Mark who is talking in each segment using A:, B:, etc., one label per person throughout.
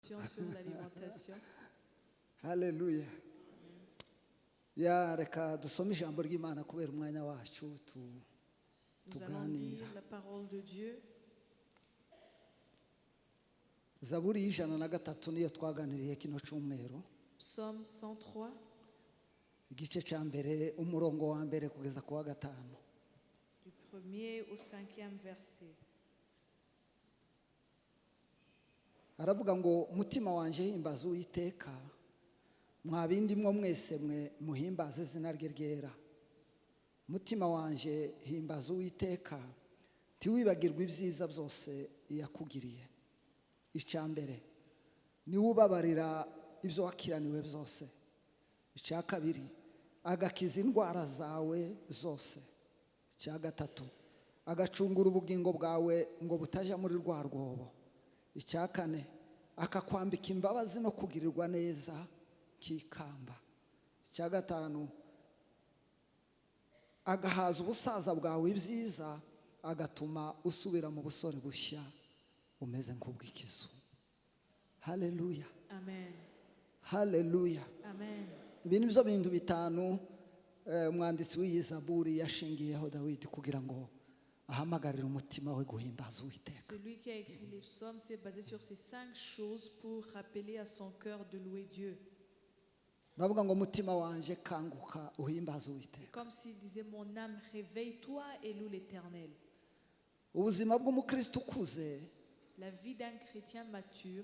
A: Sur l'alimentation.
B: Haleluya. Ya, reka dusome ijambo ry'Imana kubera umwanya wacu tu
A: Nous allons
B: tuganira.
A: Lire la parole de Dieu.
B: Zaburi y'ijana na gatatu niyo twaganiriye kino cyumweru.
A: Psaume 103,
B: Igice cya mbere, umurongo wa mbere kugeza ku wa gatanu.
A: Du premier au cinquième verset.
B: Aravuga ngo: "Umutima wanjye, himbaza Uwiteka. Mwa bindi mwo mwese mwe, muhimbaze izina rye ryera. Umutima wanjye, himbaza Uwiteka, ntiwibagirwe ibyiza byose yakugiriye. Icya mbere, niwe ubabarira ibyo wakiraniwe byose. Icya kabiri, agakiza indwara zawe zose. Icya gatatu, agacungura ubugingo bwawe ngo butajya muri rwa rwobo. Icya kane, akakwambika imbabazi no kugirirwa neza nk'ikamba. Icya gatanu, agahaza ubusaza bwawe ibyiza, agatuma usubira mu busore bushya umeze nk'ubw'ikizu." Haleluya.
A: Amen.
B: Haleluya.
A: Amen.
B: Ibi ni byo bintu bitanu umwanditsi w'iyi zaburi yashingiyeho, Dawidi, kugira ngo ahamagarire umutima we guhimbaza Uwiteka.
A: Celui qui a écrit les psaumes s'est basé sur ces cinq choses pour rappeler à son cœur de louer Dieu.
B: Ndavuga ngo: "Mutima wanjye, kanguka uhimbaze Uwiteka."
A: Comme s'il disait: "Mon âme, réveille-toi et loue l'Éternel."
B: Ubuzima bw'umukristo ukuze
A: La vie d'un chrétien mature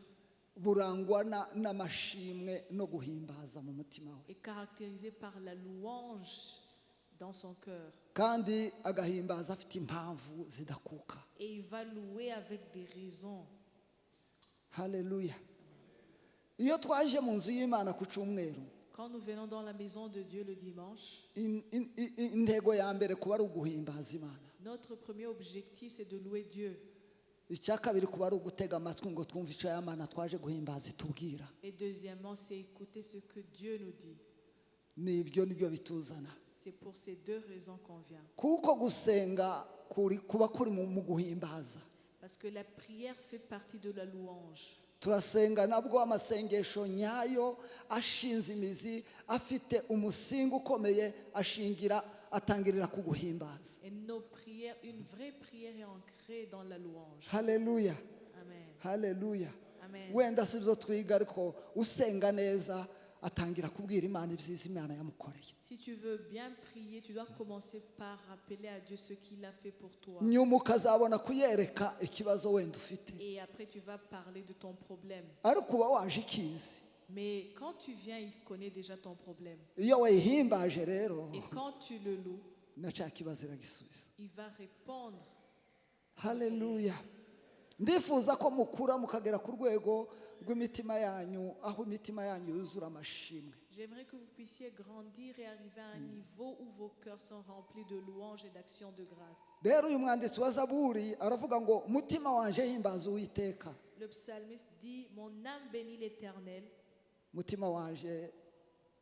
B: burangwa n'amashimwe no guhimbaza mu mutima we.
A: Est caractérisée par la louange dans son cœur.
B: Kandi agahimbaza afite impamvu zidakuka.
A: Et il va louer avec des raisons.
B: Haleluya. Iyo twaje mu nzu y'Imana ku cyumweru,
A: Quand nous venons dans la maison de Dieu le dimanche,
B: intego ya mbere kuba ari uguhimbaza Imana.
A: Notre premier objectif, c'est de louer Dieu.
B: Icya kabiri kuba ari ugutega amatwi ngo twumve icyo ya Mana twaje guhimbaza itubwira.
A: Et deuxièmement, c'est écouter ce que Dieu nous dit.
B: Nibyo, nibyo bituzana.
A: C'est pour ces deux raisons qu'on vient.
B: Kuko gusenga kuri kuba kuri mu guhimbaza.
A: Parce que la prière fait partie de la louange.
B: Turasenga nabwo amasengesho nyayo ashinze imizi, afite umusingi ukomeye, ashingira atangirira ku guhimbaza.
A: Et nos prières, une vraie prière est ancrée dans la louange.
B: Haleluya.
A: Amen.
B: Haleluya.
A: Amen.
B: Wenda si byo twiga, ariko usenga neza atangira kubwira Imana ibyiza Imana yamukoreye.
A: Si tu veux bien prier, tu dois commencer par rappeler à Dieu ce qu'il a fait pour toi.
B: Nyuma ukazabona kuyereka ikibazo wenda ufite.
A: Et après, tu vas parler de ton problème.
B: Ariko uba waje ikizi.
A: Mais quand tu viens, il connaît déjà ton problème.
B: Iyo wayihimbaje rero,
A: Et quand tu le loues,
B: na cya kibazo iragisubiza.
A: Il va répondre.
B: Haleluya. Ndifuza ko mukura mukagera ku rwego rw'imitima yanyu, aho imitima yanyu yuzura amashimwe.
A: J'aimerais que vous puissiez grandir et arriver à un niveau où vos cœurs sont remplis de louanges et d'actions de grâce.
B: Rero uyu mwanditsi wa zaburi aravuga ngo: "Umutima wanje, himbaza Uwiteka."
A: Le psalmiste dit: "Mon âme bénit l'Éternel,
B: Mutima wanje,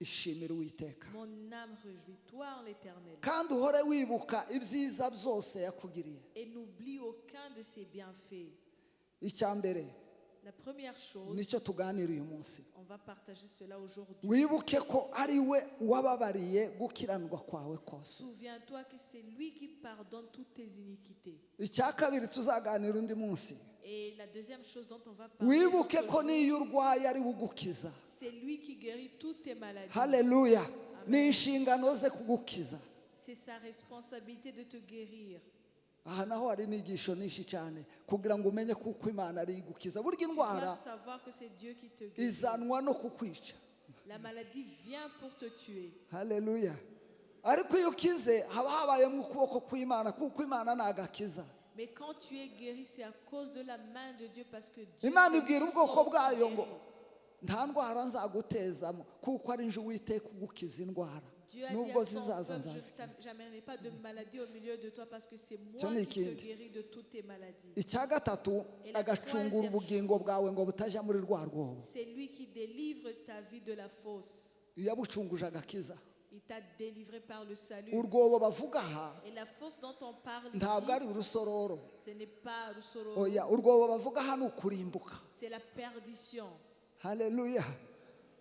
B: ishimira Uwiteka.
A: Mon âme, réjouis-toi en l'Éternel."
B: Kandi uhore wibuka ibyiza byose yakugiriye.
A: Et n'oublie aucun de ses bienfaits.
B: Icya mbere,
A: La première chose,
B: nicyo tuganira uyu munsi,
A: on va partager cela aujourd'hui.
B: Wibuke ko ari we wababariye gukiranirwa kwawe kose.
A: Souviens-toi que c'est lui qui pardonne toutes tes iniquités.
B: Icya kabiri tuzaganira undi munsi,
A: Et la deuxième chose dont on va parler,
B: wibuke
A: l'autre
B: ko
A: jour,
B: n'iyo urwaye ari we ugukiza.
A: C'est lui qui guérit toutes tes maladies.
B: Haleluya. Ni inshingano ze kugukiza.
A: C'est sa responsabilité de te guérir.
B: Aha naho hari inyigisho nyinshi cyane kugira ngo umenye kuko Imana ari igukiza. Burya
A: Tu
B: indwara
A: dois savoir que c'est Dieu qui te guérit.
B: Izanwa no kukwica.
A: La maladie vient pour te tuer.
B: Haleluya. Ariko iyo ukize haba habayemo ukuboko kw'Imana, kuko Imana ni agakiza.
A: Mais quand tu es guéri, c'est à cause de la main de Dieu, parce que Dieu
B: Imana
A: c'est
B: ibwira
A: qui
B: ubwoko
A: sauve,
B: bwayo ngo:
A: guérit.
B: "Nta ndwara nzagutezamo, kuko ari nje Uwiteka ugukiza indwara.
A: Dieu a dit
B: Nubwo
A: à son
B: zizaza,
A: peuple: "Je
B: nzazikiza."
A: n'amènerai pas de maladie au milieu de toi parce que c'est moi
B: Cyo ni
A: qui te
B: ikindi.
A: Guéris de toutes tes maladies."
B: Icya gatatu, agacungura ubugingo bwawe ngo butajya muri rwa rwobo.
A: C'est lui qui délivre ta vie de la fosse.
B: Iyo abucunguje agakiza.
A: Il t'a délivré par le salut.
B: Urwobo bavuga aha
A: Et la fosse dont on parle
B: ntabwo
A: ici,
B: ari Rusororo.
A: Ce n'est pas Rusororo,
B: Oya, urwobo bavuga aha ni ukurimbuka.
A: C'est la perdition.
B: Haleluya,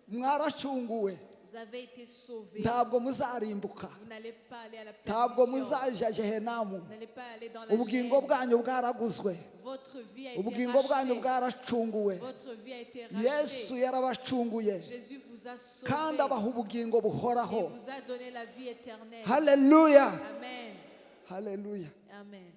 B: mwaracunguwe.
A: Vous avez été sauvés.
B: Ntabwo muzarimbuka.
A: Vous n'allez pas aller à la
B: Ntabwo
A: perdition.
B: muzaja Jehenamu.
A: Vous n'allez pas aller dans la
B: Ubugingo
A: géhenne.
B: Bwanyu bwaraguzwe.
A: Votre vie a été
B: Ubugingo bwanyu
A: rachetée.
B: Bwaracunguwe.
A: Votre vie a été
B: Yesu
A: rachetée.
B: yarabacunguye
A: Jésus vous a sauvés
B: kandi abaha ubugingo
A: et
B: buhoraho.
A: Vous a donné la vie éternelle.
B: Haleluya.
A: Amen.
B: Haleluya.
A: Amen.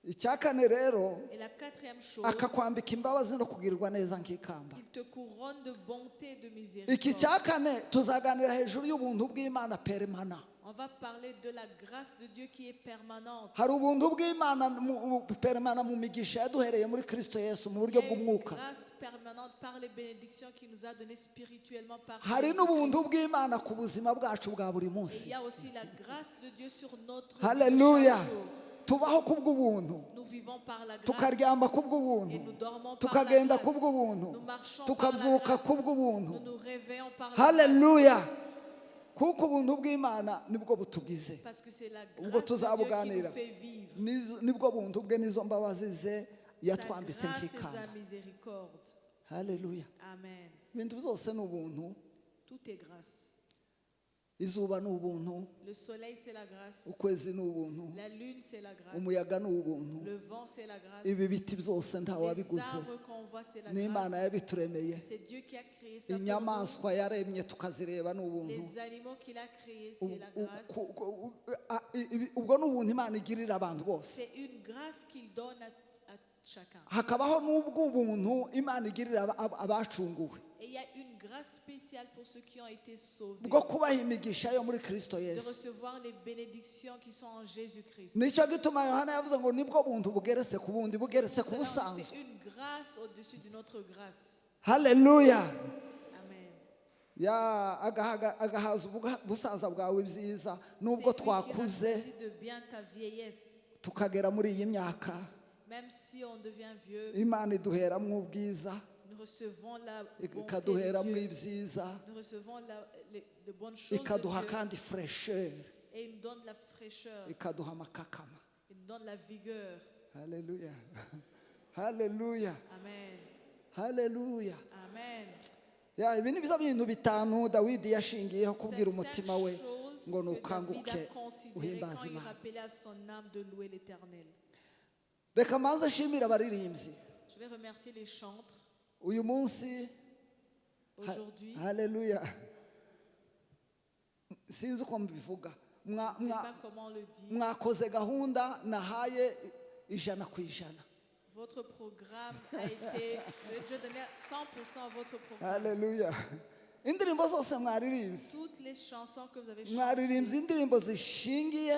B: Icya kane rero,
A: Et la quatrième chose,
B: akakwambika imbabazi no kugirirwa neza nk'ikamba.
A: Il te couronne de bonté et de
B: Iki
A: miséricorde.
B: Cya kane tuzaganira hejuru y'ubuntu bw'Imana permanent.
A: On va parler de la grâce de Dieu qui est permanente.
B: Hari ubuntu bw'Imana permanent mu migisha yaduhereye muri Kristo Yesu mu buryo
A: Il y a une
B: bw'umwuka.
A: Grâce permanente par les bénédictions qu'il nous a données spirituellement par
B: Hari
A: Jésus-Christ.
B: N'ubuntu bw'Imana ku buzima bwacu bwa buri
A: Et
B: munsi.
A: il y a aussi la grâce de Dieu sur notre vie de
B: Haleluya.
A: Chaque jour.
B: Tubaho kubw'ubuntu,
A: Nous vivons par la grâce
B: tukaryama kubw'ubuntu,
A: et nous dormons par la
B: tukagenda
A: grâce.
B: kubw'ubuntu,
A: Nous marchons par la
B: tukabyuka
A: grâce.
B: kubw'ubuntu.
A: Nous nous réveillons par la grâce.
B: Haleluya, kuko ubuntu bw'Imana nibwo butugize.
A: Parce que c'est la
B: Ubwo
A: grâce de Dieu qui
B: tuzabuganira.
A: Nous fait vivre.
B: Nibwo buntu bwe n'izo mbabazi ze
A: Sa
B: yatwambitse
A: grâce et
B: nk'ikamba.
A: Sa miséricorde.
B: Haleluya.
A: Amen.
B: Ibintu byose ni ubuntu.
A: Tout est grâce.
B: Izuba ni ubuntu.
A: Le soleil, c'est la grâce.
B: Ukwezi ni ubuntu.
A: La lune, c'est la grâce.
B: Umuyaga ni ubuntu.
A: Le vent, c'est la grâce.
B: Ibi biti byose
A: Les
B: ntawabiguze,
A: arbres qu'on voit, c'est la
B: n'Imana
A: grâce.
B: Yabituremeye.
A: C'est Dieu qui a créé ça pour nous.
B: Inyamaswa yaremye tukazireba ni ubuntu.
A: Les animaux qu'il a créés, c'est la grâce.
B: Ubwo ni ubuntu Imana igirira abantu bose.
A: C'est une grâce qu'il donne à chacun.
B: Hakabaho n'ubw'ubuntu Imana igirira abacunguwe
A: Et il y a une grâce spéciale pour ceux qui ont été sauvés.
B: Bwo kubaha imigisha yo muri Kristo
A: De
B: Yesu.
A: Recevoir les bénédictions qui sont en Jésus-Christ.
B: Nicyo gituma Yohana yavuze ngo nibwo buntu bugeretse ku bundi, bugeretse ku
A: Cela,
B: busanzwe.
A: c'est une grâce au-dessus d'une autre grâce.
B: Haleluya.
A: Amen.
B: Ya agahaza ubusaza bwawe ibyiza nubwo
A: C'est lui qui
B: twakuze
A: rassasie de bien ta vieillesse.
B: Tukagera muri iyi myaka.
A: Même si on devient vieux,
B: Imana iduheramo ubwiza,
A: nous recevons la bonté de
B: ikaduheramo
A: Dieu.
B: Ibyiza,
A: Nous recevons les bonnes choses de
B: ikaduha
A: Dieu.
B: Kandi fraîcheur,
A: Et il nous donne la fraîcheur.
B: Ikaduha amakakama.
A: Il nous donne la vigueur.
B: Haleluya, haleluya.
A: Amen.
B: Haleluya.
A: Amen.
B: Ya, ibi ni byo bintu bitanu Dawidi yashingiyeho kubwira
A: C'est
B: umutima
A: cinq
B: we
A: choses
B: ngo
A: que David
B: nukanguke
A: a considérées quand
B: uhimbaze
A: il
B: Imana.
A: Rappelait à son âme de louer l'Éternel.
B: Reka manze nshimire abaririmbyi
A: Je vais remercier les chantres
B: uyu munsi.
A: Aujourd'hui.
B: Haleluya, sinzi uko mbivuga.
A: Je ne sais pas comment le dire.
B: Mwakoze gahunda nahaye 100%.
A: Votre programme a été. Je donnais 100% à votre programme.
B: Haleluya, indirimbo zose mwaririmbye,
A: Toutes les chansons que vous avez
B: mwaririmbye
A: chantées
B: indirimbo zishingiye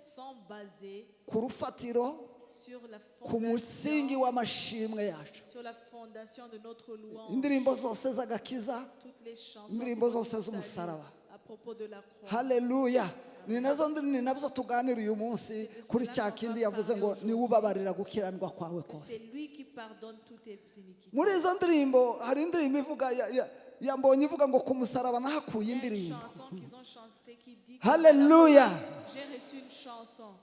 A: sont basées
B: ku rufatiro,
A: sur la
B: ku musingi
A: fondation,
B: w'amashimwe yacu.
A: Sur la fondation de notre louange.
B: Indirimbo zose z'agakiza,
A: Toutes les chansons
B: indirimbo
A: à propos
B: zose
A: du salut,
B: z'umusaraba.
A: À propos de la croix.
B: Haleluya, ni nazo ni nabyo tuganira uyu munsi kuri cya kindi yavuze ngo niwe ubabarira gukiranirwa kwawe
A: Que
B: kose.
A: c'est lui qui pardonne toutes tes iniquités.
B: Muri izo ndirimbo hari indirimbo ivuga yambonye ivuga ngo ku musaraba nahakuye
A: Il y a une
B: indirimbo.
A: Chanson qu'ils ont chantée qui dit que
B: Haleluya.
A: j'ai reçu une chanson.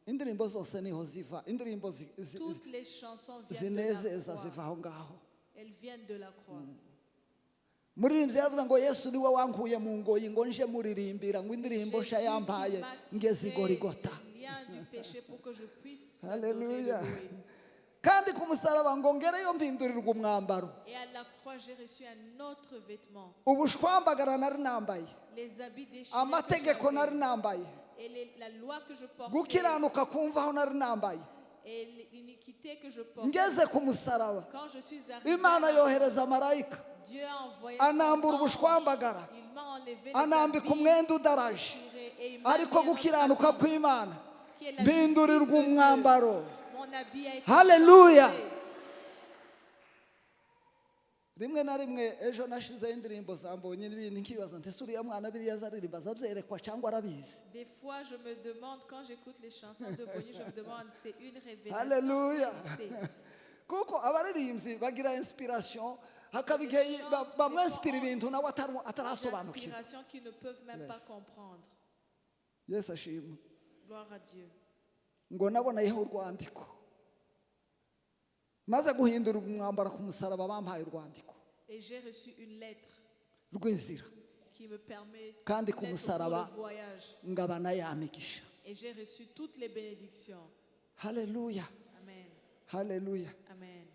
B: Indirimbo zose niho ziva, indirimbo
A: Toutes les chansons viennent de la
B: zinezeza
A: croix.
B: Ziva aho ngaho.
A: Elles viennent de la croix.
B: Muririmbyi yavuze ngo Yesu niwe wankuye mu ngoyi ngo nje muririmbira ngo indirimbo nshya
A: Jésus qui
B: yampaye
A: m'a
B: ngeze
A: tiré
B: i Gorigota.
A: Des liens du péché pour que je puisse l'adorer, le
B: Haleluya.
A: Louer.
B: Kandi ku musaraba ngo ngereyo mpindurirwa umwambaro.
A: Et à la croix, j'ai reçu un autre vêtement.
B: Ubushwambagara nari nambaye,
A: Les habits déchirés que
B: amategeko
A: j'avais
B: nari nambaye,
A: et la loi que je portais
B: gukiranuka kumvaho nari nambaye,
A: et l'iniquité que je portais.
B: Ngeze ku musaraba
A: Quand je suis arrivé,
B: Imana yohereza marayika,
A: Dieu a envoyé son
B: anambura
A: ange.
B: Ubushwambagara,
A: Il m'a enlevé les
B: anambika
A: habits
B: umwenda udaraje,
A: déchirés et il m'a
B: ariko
A: mis un autre
B: gukiranuka
A: habit
B: kw'Imana
A: qui est la
B: mpindurirwa
A: justice de Dieu.
B: umwambaro.
A: Mon habit a été
B: Hallelujah.
A: Changé.
B: Rimwe na rimwe ejo nashizeho indirimbo zambonye n'ibindi nkibaza nti ese uriya mwana biriya azaririmba azabyerekwa cyangwa arabizi?
A: Des fois, je me demande, quand j'écoute les chansons de Bonny, je me demande, c'est une révélation.
B: Hallelujah.
A: C'est
B: Kuko abaririmbyi bagira inspiration, hakaba igihe bamwinspira ibintu nawe atarasobanukirwa.
A: Inspiration qu'ils ne peuvent même pas
B: Yes.
A: comprendre.
B: Yesu ashimwe.
A: Gloire à Dieu.
B: Ngo nabonayeho urwandiko maze guhindura umwambaro ku musaraba bampaye urwandiko.
A: Et j'ai reçu une lettre
B: rw'inzira
A: qui me permet
B: Kandi
A: une
B: ku
A: lettre pour
B: musaraba
A: le voyage.
B: Ngabana ya migisha.
A: Et j'ai reçu toutes les bénédictions.
B: Haleluya.
A: Amen.
B: Haleluya.
A: Amen.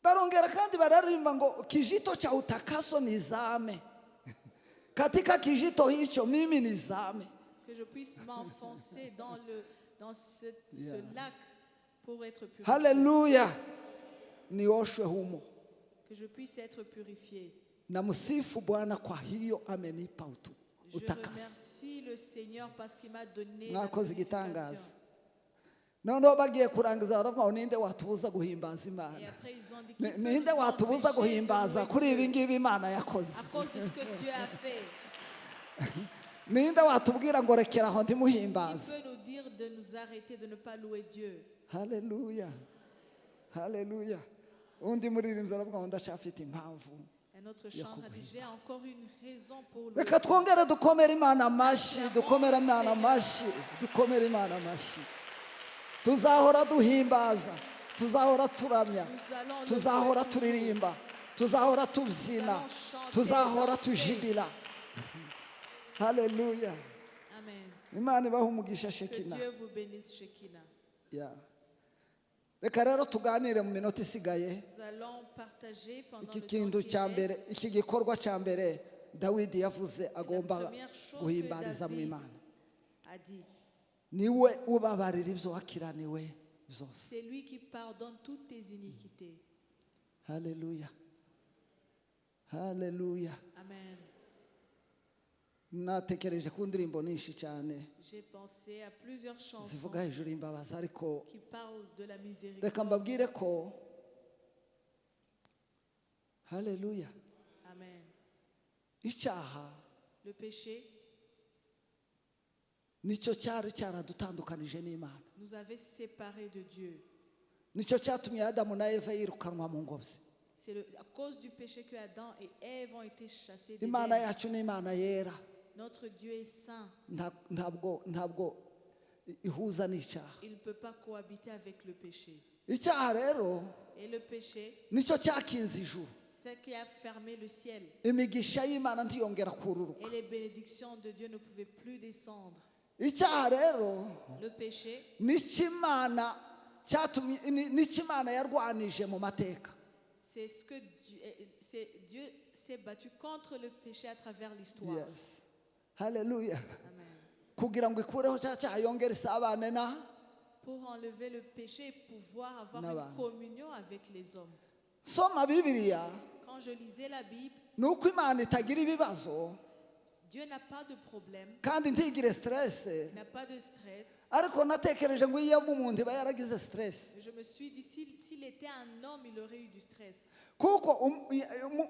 B: Barongera kandi bararirimba ngo kijito cha utakaso nizame katika kijito hicho mimi nizame.
A: Que je puisse m'enfoncer dans ce lac pour être purifié.
B: Haleluya, nioshwe humo.
A: Que je puisse être purifié.
B: Namsifu Bwana kwa hiyo amenipa utu
A: Je
B: utakaso.
A: Remercie le Seigneur parce qu'il m'a donné la
B: Mwakoze igitangaza.
A: purification.
B: Noneho bagiye kurangiza baravuga ngo ninde watubuza guhimbaza
A: Et
B: Imana?
A: après, ils ont dit: Qui
B: Ni-
A: peut
B: ninde
A: nous
B: watubuza
A: empêcher de
B: guhimbaza
A: louer
B: kuri ibi
A: Dieu
B: ngibi Imana yakoze?
A: à cause de ce que Dieu a fait?
B: Ninde watubwira ngo rekera aho
A: Qui
B: ntimuhimbaze?
A: Peut nous dire de nous arrêter, de ne pas louer Dieu?
B: Haleluya, haleluya. Undi muririmbyi aravuga ngo ndacyafite impamvu
A: Un autre
B: yo
A: chantre a dit: J'ai
B: kuguhimbaza.
A: Encore une raison pour louer
B: Reka
A: Dieu.
B: Twongere dukomere Imana amashyi, dukomere Imana amashyi, dukomere Imana amashyi. Tuzahora duhimbaza, tuzahora turamya,
A: Nous allons le
B: tuzahora
A: louer toujours.
B: Turirimba, tuzahora tubyina, tuzahora tujibira. Haleluya.
A: Amen.
B: Imana ibahe umugisha.
A: Que
B: Shekina.
A: Dieu vous bénisse, Shekinah.
B: Yeah. Reka rero tuganire mu minota isigaye.
A: Nous allons partager pendant
B: Iki
A: le temps
B: kintu
A: qui
B: cya
A: reste.
B: Mbere iki gikorwa cya mbere Dawidi yavuze agomba
A: Première chose que
B: guhimbariza mu
A: David
B: Imana
A: a dit,
B: niwe ubabarira ibyo wakiraniwe byose.
A: C'est lui qui pardonne toutes tes iniquités.
B: Haleluya, haleluya.
A: Amen.
B: Natekereje ku ndirimbo nyinshi cyane
A: J'ai pensé à plusieurs chansons
B: zivuga hejuru y'imbabazi ariko
A: qui parlent de la miséricorde.
B: Reka mbabwire ko haleluya
A: Amen.
B: Icyaha
A: Le péché
B: nicyo cyari cyaradutandukanije n'Imana.
A: Nous avait séparés de Dieu.
B: Nicyo cyatumye Adamu na Eva yirukanwa mu ngobyi.
A: C'est à cause du péché que Adam et Ève ont été chassés d'Éden.
B: Imana yacu ni Imana yera.
A: Notre Dieu est saint.
B: Nta- ntabwo ntabwo ihuza n'icyaha.
A: Il ne peut pas cohabiter avec le péché.
B: Icyaha rero
A: Et le péché,
B: nicyo cyakinze ijuru.
A: C'est ce qui a fermé le ciel.
B: Imigisha y'Imana ntiyongera kururuka.
A: Et les bénédictions de Dieu ne pouvaient plus descendre.
B: Icyaha rero
A: Le péché,
B: nicyo Imana cyatumye ni- nicyo Imana yarwanije mu mateka.
A: C'est ce que Dieu, Dieu s'est battu contre le péché à travers l'histoire.
B: Yes, haleluya.
A: Amen.
B: Kugira ngo ikureho cya cyaha yongere isabane na
A: Pour enlever le péché et pouvoir avoir une
B: n'abantu.
A: Communion avec les hommes.
B: Soma Bibiliya
A: Quand je lisais la Bible,
B: ni uko Imana itagira ibibazo
A: Dieu n'a pas de problème,
B: kandi ntigire stress.
A: Il n'a pas de stress.
B: Ariko natekereje ngo iyo umuntu iba yaragize stress.
A: Je me suis dit, s'il était un homme, il aurait eu du stress.
B: Kuko um-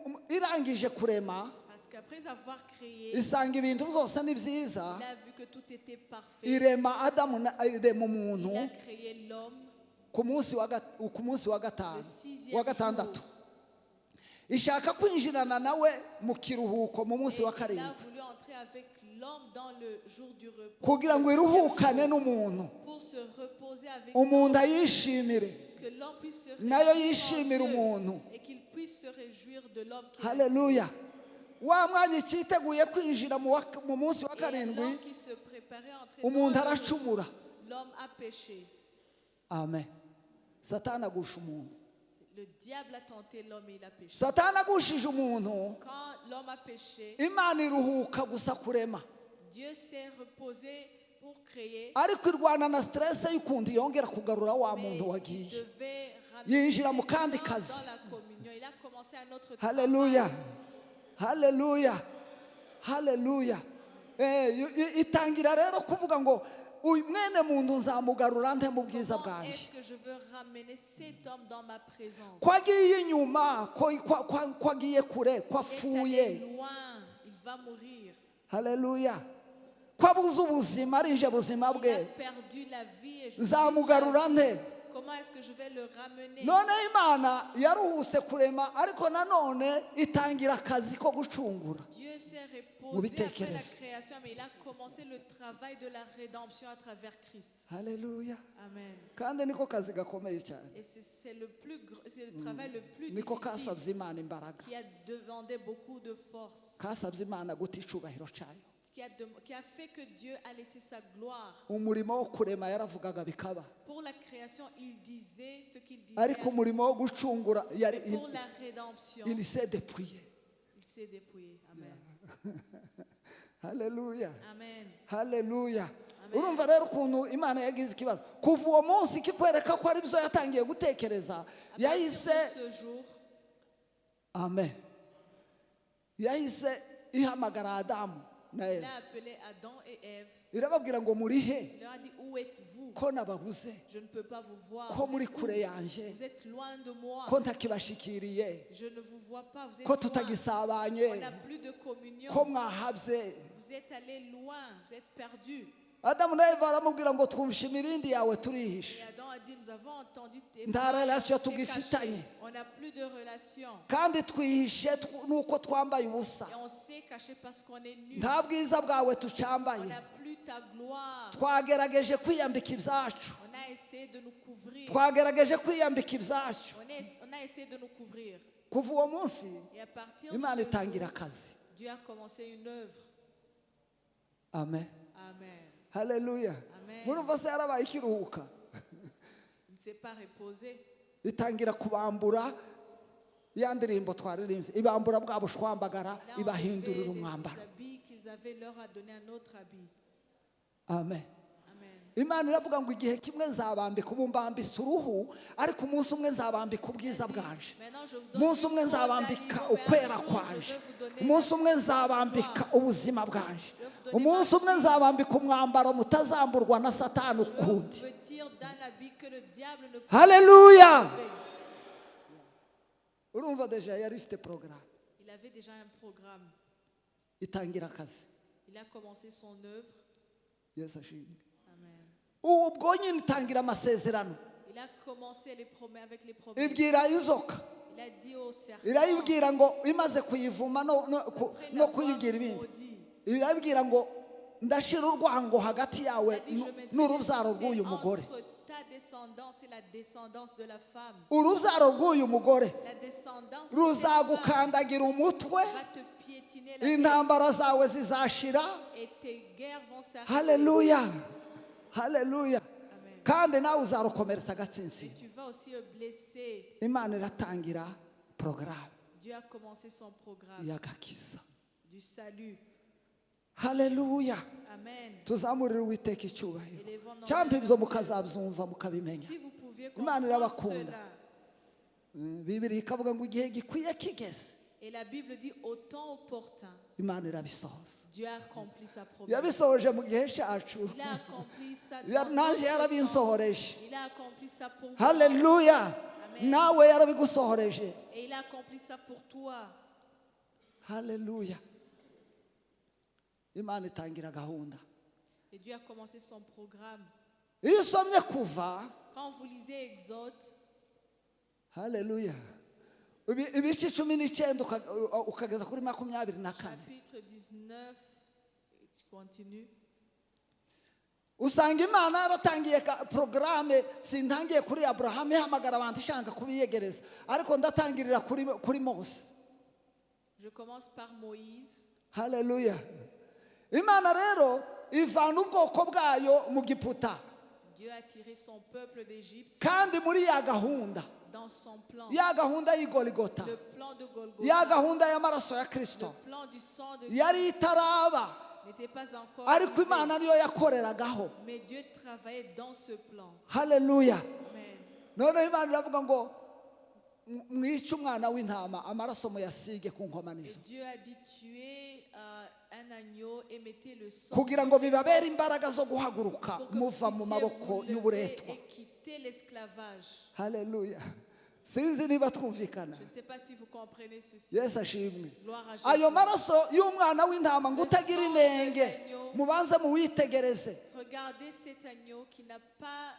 B: um- irangije kurema
A: Parce qu'après avoir créé,
B: isanga ibintu byose ni byiza.
A: Il a vu que tout était parfait.
B: Irema Adamu na- irema umuntu
A: Il a créé l'homme
B: ku munsi wa gat- ku munsi wa gatanu
A: le sixième
B: wa gatandatu
A: jour.
B: Ishaka kwinjirana nawe mu kiruhuko mu
A: Et
B: munsi wa
A: il a
B: karindwi
A: voulu entrer avec l'homme dans le jour du repos.
B: Kugira ngo
A: Le sixième
B: iruhukane
A: jour,
B: n'umuntu
A: pour se reposer avec
B: umuntu
A: l'homme,
B: ayishimire
A: que l'homme puisse se
B: nayo
A: réjouir en
B: yishimire
A: Dieu
B: umuntu.
A: Et qu'il puisse se réjouir de l'homme qui a
B: Haleluya. Wa mwanya icyiteguye kwinjira mu wa- mu munsi wa
A: Et
B: karindwi
A: l'homme qui se préparait à entrer dans
B: umuntu
A: le jour,
B: aracumura.
A: l'homme a péché.
B: Amen. Satani agusha umuntu.
A: Le diable a tenté l'homme et il a péché.
B: Satani agushije umuntu
A: Quand l'homme a péché,
B: Imana iruhuka gusa kurema
A: Dieu s'est reposé pour créer.
B: Ariko irwana na stress y'ukuntu yongera kugarura wa
A: Mais
B: muntu
A: il
B: wagiye
A: devait ramener
B: yinjira mu
A: cet
B: kandi
A: homme
B: kazi.
A: Dans la communion. Il a commencé un autre travail.
B: Haleluya, haleluya, haleluya. Eh, i- i- itangira rero kuvuga ngo uyu mwene muntu nzamugarura nte mu bwiza
A: Comment
B: bwanjye?
A: Est-ce que je veux ramener cet homme dans ma présence?
B: Ko agiye inyuma ko ko- ko- ko agiye kure ko
A: Il est
B: apfuye.
A: Allé loin, il va mourir.
B: Haleluya, ko abuze ubuzima arinje buzima
A: Il
B: bwe
A: a perdu la vie et je
B: nzamugarura nte?
A: Comment est-ce que je vais le ramener?
B: Noneho Imana yaruhutse kurema, ariko nanone itangira akazi ko gucungura.
A: Dieu s'est
B: Mu
A: reposé après la
B: bitekerezo.
A: Création, mais il a commencé le travail de la rédemption à travers Christ.
B: Haleluya.
A: Amen.
B: Kandi niko kazi gakomeye cyane.
A: Et c'est le travail le plus
B: Niko
A: difficile
B: kasabye Imana imbaraga,
A: qui a demandé beaucoup de force,
B: kasabye Imana guta icubahiro cyayo.
A: qui a fait que Dieu a laissé sa gloire.
B: Umurimo wo kurema yaravugaga bikaba,
A: Pour la création, il disait ce qu'il disait.
B: Ariko umurimo wo gucungura yari
A: Pour la rédemption,
B: il s'est dépouillé.
A: Il s'est dépouillé. Amen.
B: Haleluya.
A: Amen.
B: Haleluya.
A: Amen.
B: Urumva rero ukuntu Imana yagize ikibazo kuva uwo munsi, kikwereka ko ari byo yatangiye gutekereza.
A: À partir
B: Yahise
A: de ce jour,
B: amen, yahise ihamagara Adamu na
A: il
B: Eva,
A: a appelé Adam et Ève.
B: Irababwira ngo muri he?
A: Il leur a dit, où êtes-vous?
B: Ko nababuze,
A: Je ne peux pas vous voir.
B: Ko
A: Vous
B: muri
A: êtes où?
B: Kure yanjye,
A: Vous êtes loin de moi.
B: Ko ntakibashikiriye,
A: Je ne vous vois pas. Vous êtes
B: ko
A: loin.
B: tutagisabanye,
A: On n'a plus de communion.
B: Ko mwahabye.
A: Vous êtes allés loin. Vous êtes perdus.
B: Adamu na Eva baramubwira ngo twumvishe imirindi yawe turihishe.
A: Et Adam a dit, nous avons entendu tes
B: Nta
A: voix,
B: relation
A: on s'est
B: tugifitanye.
A: caché. On n'a plus de relation.
B: Kandi twihishe nuko twambaye ubusa.
A: Et on s'est caché parce qu'on est nu.
B: Nta bwiza bwawe
A: On
B: tucambaye.
A: n'a plus ta gloire.
B: Twagerageje kwiyambika ibyacu.
A: On a essayé de nous couvrir.
B: Twagerageje kwiyambika ibyacu.
A: On a essayé de nous couvrir.
B: Kuva uwo munsi,
A: Et à partir de
B: Imana
A: ce jour,
B: itangira akazi.
A: Dieu a commencé une œuvre.
B: Amen.
A: Amen.
B: Haleluya.
A: Amen.
B: Murumva se yarabaye ikiruhuka?
A: Il ne s'est pas reposé.
B: Itangira kubambura ya ndirimbo twaririmbye, ibambura bwa bushwambagara,
A: Il a
B: ibahindurira
A: enlevé les
B: umwambaro.
A: Habits qu'ils avaient, leur a donné un autre habit.
B: Amen.
A: Amen.
B: Imana iravuga ngo igihe kimwe nzabambika, ubu mbambitse uruhu, ariko umunsi umwe nzabambika ubwiza bwanje.
A: Maintenant, je vous donne
B: Umunsi
A: une
B: umwe
A: peau
B: nzabambika
A: d'agneau, mais un
B: ukwera
A: jour, je
B: kwanje.
A: vais vous donner
B: Umunsi umwe
A: la
B: nzabambika
A: gloire.
B: Ubuzima bwanje. Umunsi umwe nzabambika umwambaro mutazamburwa na Satani
A: Je vais vous
B: ukundi.
A: Vêtir d'un habit que le diable ne peut
B: Haleluya.
A: enlever.
B: Urumva déjà yari ifite porogaramu.
A: Il avait déjà un programme.
B: Itangira akazi.
A: Il a commencé son œuvre.
B: Yesu ashimwe.
A: Amen.
B: Ubwo nyine itangira amasezerano.
A: Il a commencé les promesses avec les promesses.
B: Ibwira inzoka,
A: Il a dit au serpent,
B: irayibwira ngo imaze kuyivuma
A: après
B: no
A: l'avoir
B: kuyibwira ibindi,
A: maudit,
B: irabwira ngo ndashira urwango hagati yawe
A: il a dit, je mettrai
B: n'urubyaro
A: l'ennemitité
B: rw'uyu mugore.
A: Entre ta descendance et la descendance de la femme.
B: Urubyaro rw'uyu mugore
A: La descendance de cette femme
B: ruzagukandagira umutwe,
A: va te piétiner la tête
B: intambara zawe zizashira.
A: Et tes guerres vont s'arrêter.
B: Haleluya, haleluya.
A: Amen.
B: Kandi nawe uzarukomeretsa agatsinsino.
A: Et tu vas aussi le blesser.
B: Imana iratangira porogaramu
A: Dieu a commencé son programme
B: y'agakiza.
A: Du salut.
B: Haleluya.
A: Amen.
B: Tuzamurire Uwiteka icyubahiro. Cyangwa ibyo mukazabyumva mukabimenya.
A: Si vous pouviez
B: Imana
A: comprendre
B: irabakunda.
A: Cela.
B: Bibiliya ikavuga ngo igihe gikwiye kigeze,
A: Et la Bible dit au temps opportun,
B: Imana irabisohoza.
A: Dieu a accompli sa promesse.
B: Yabisohoje mu gihe cyacu.
A: Il a accompli ça dans
B: Nanjye
A: notre temps.
B: yarabinsohoreje.
A: Il a accompli ça pour moi.
B: Haleluya.
A: Amen.
B: Nawe yarabigusohoreje.
A: Et il a accompli ça pour toi.
B: Haleluya. Imana itangira gahunda.
A: Et Dieu a commencé son programme.
B: Iyo usomye Kuva,
A: Quand vous lisez Exode,
B: haleluya, ibice 19 ukageza kuri 24,
A: chapitre 19, et tu continues.
B: Usanga Imana yaratangiye porogaramu. Sintangiye kuri Aburahamu ihamagara abantu ishaka kubiyegereza, ariko ndatangirira kuri Mose.
A: Je commence par Moïse.
B: Haleluya. Imana rero ivana ubwoko bwayo mu Giputa.
A: Dieu a tiré son peuple d'Égypte
B: Kandi muri ya gahunda,
A: dans son plan.
B: Ya gahunda y'Igorigota,
A: Le plan de Golgotha,
B: ya gahunda y'amaraso ya Kirisito
A: le plan du sang de
B: yari itaraba,
A: n'était pas encore
B: ariko
A: arrivé.
B: Imana niyo yakoreragaho.
A: Mais Dieu travaillait dans ce plan.
B: Haleluya.
A: Amen.
B: Noneho Imana iravuga ngo mwice umwana w'intama, amaraso muyasige ku
A: Et
B: nkomanizo,
A: Dieu a dit tuez un agneau et mettez le sang
B: kugira ngo bibabere imbaraga zo guhaguruka
A: pour que vous
B: muva mu
A: puissiez
B: maboko
A: vous lever
B: y'uburetwa.
A: Et quitter l'esclavage.
B: Haleluya. Sinzi niba twumvikana.
A: Je ne sais pas si vous comprenez ceci.
B: Yesu ashimwe.
A: Gloire à Jésus.
B: Ayo maraso y'umwana w'intama ngo utagira inenge, mubanze muwitegereze.
A: Regardez cet agneau qui n'a pas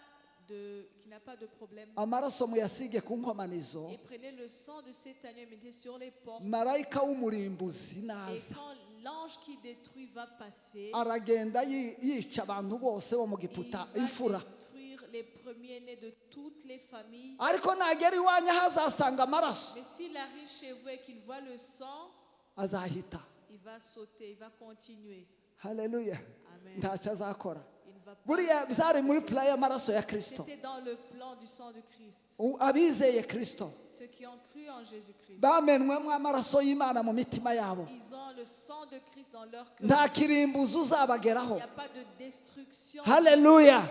A: qui n'a pas de problème.
B: Amaraso muyasige ku nkomanizo.
A: Et prenez le sang de cet agneau et mettez sur les portes.
B: Marayika w'umurimbuzi
A: Et
B: naza,
A: quand l'ange qui détruit va passer,
B: aragenda yi- yica abantu bose bo mu
A: il
B: Giputa,
A: va
B: imfura.
A: détruire les premiers-nés de toutes les familles.
B: Ariko nagera iwanyu aho azasanga amaraso,
A: Mais s'il arrive chez vous et qu'il voit le sang,
B: azahita.
A: Il va sauter, il va continuer.
B: Haleluya.
A: Amen.
B: Ntacyo azakora.
A: Il ne va pas.
B: Buriya byari muri plan y'amaraso ya Kirisito.
A: C'était dans le plan du sang de Christ.
B: U- abizeye Kirisito
A: Ceux qui ont cru en Jésus-Christ,
B: bamenwemo amaraso y'Imana mu mitima yabo.
A: Ils ont le sang de Christ dans leur cœur.
B: Nta kirimbuzi
A: Il
B: uzabageraho.
A: n'y a pas de destruction.
B: Haleluya.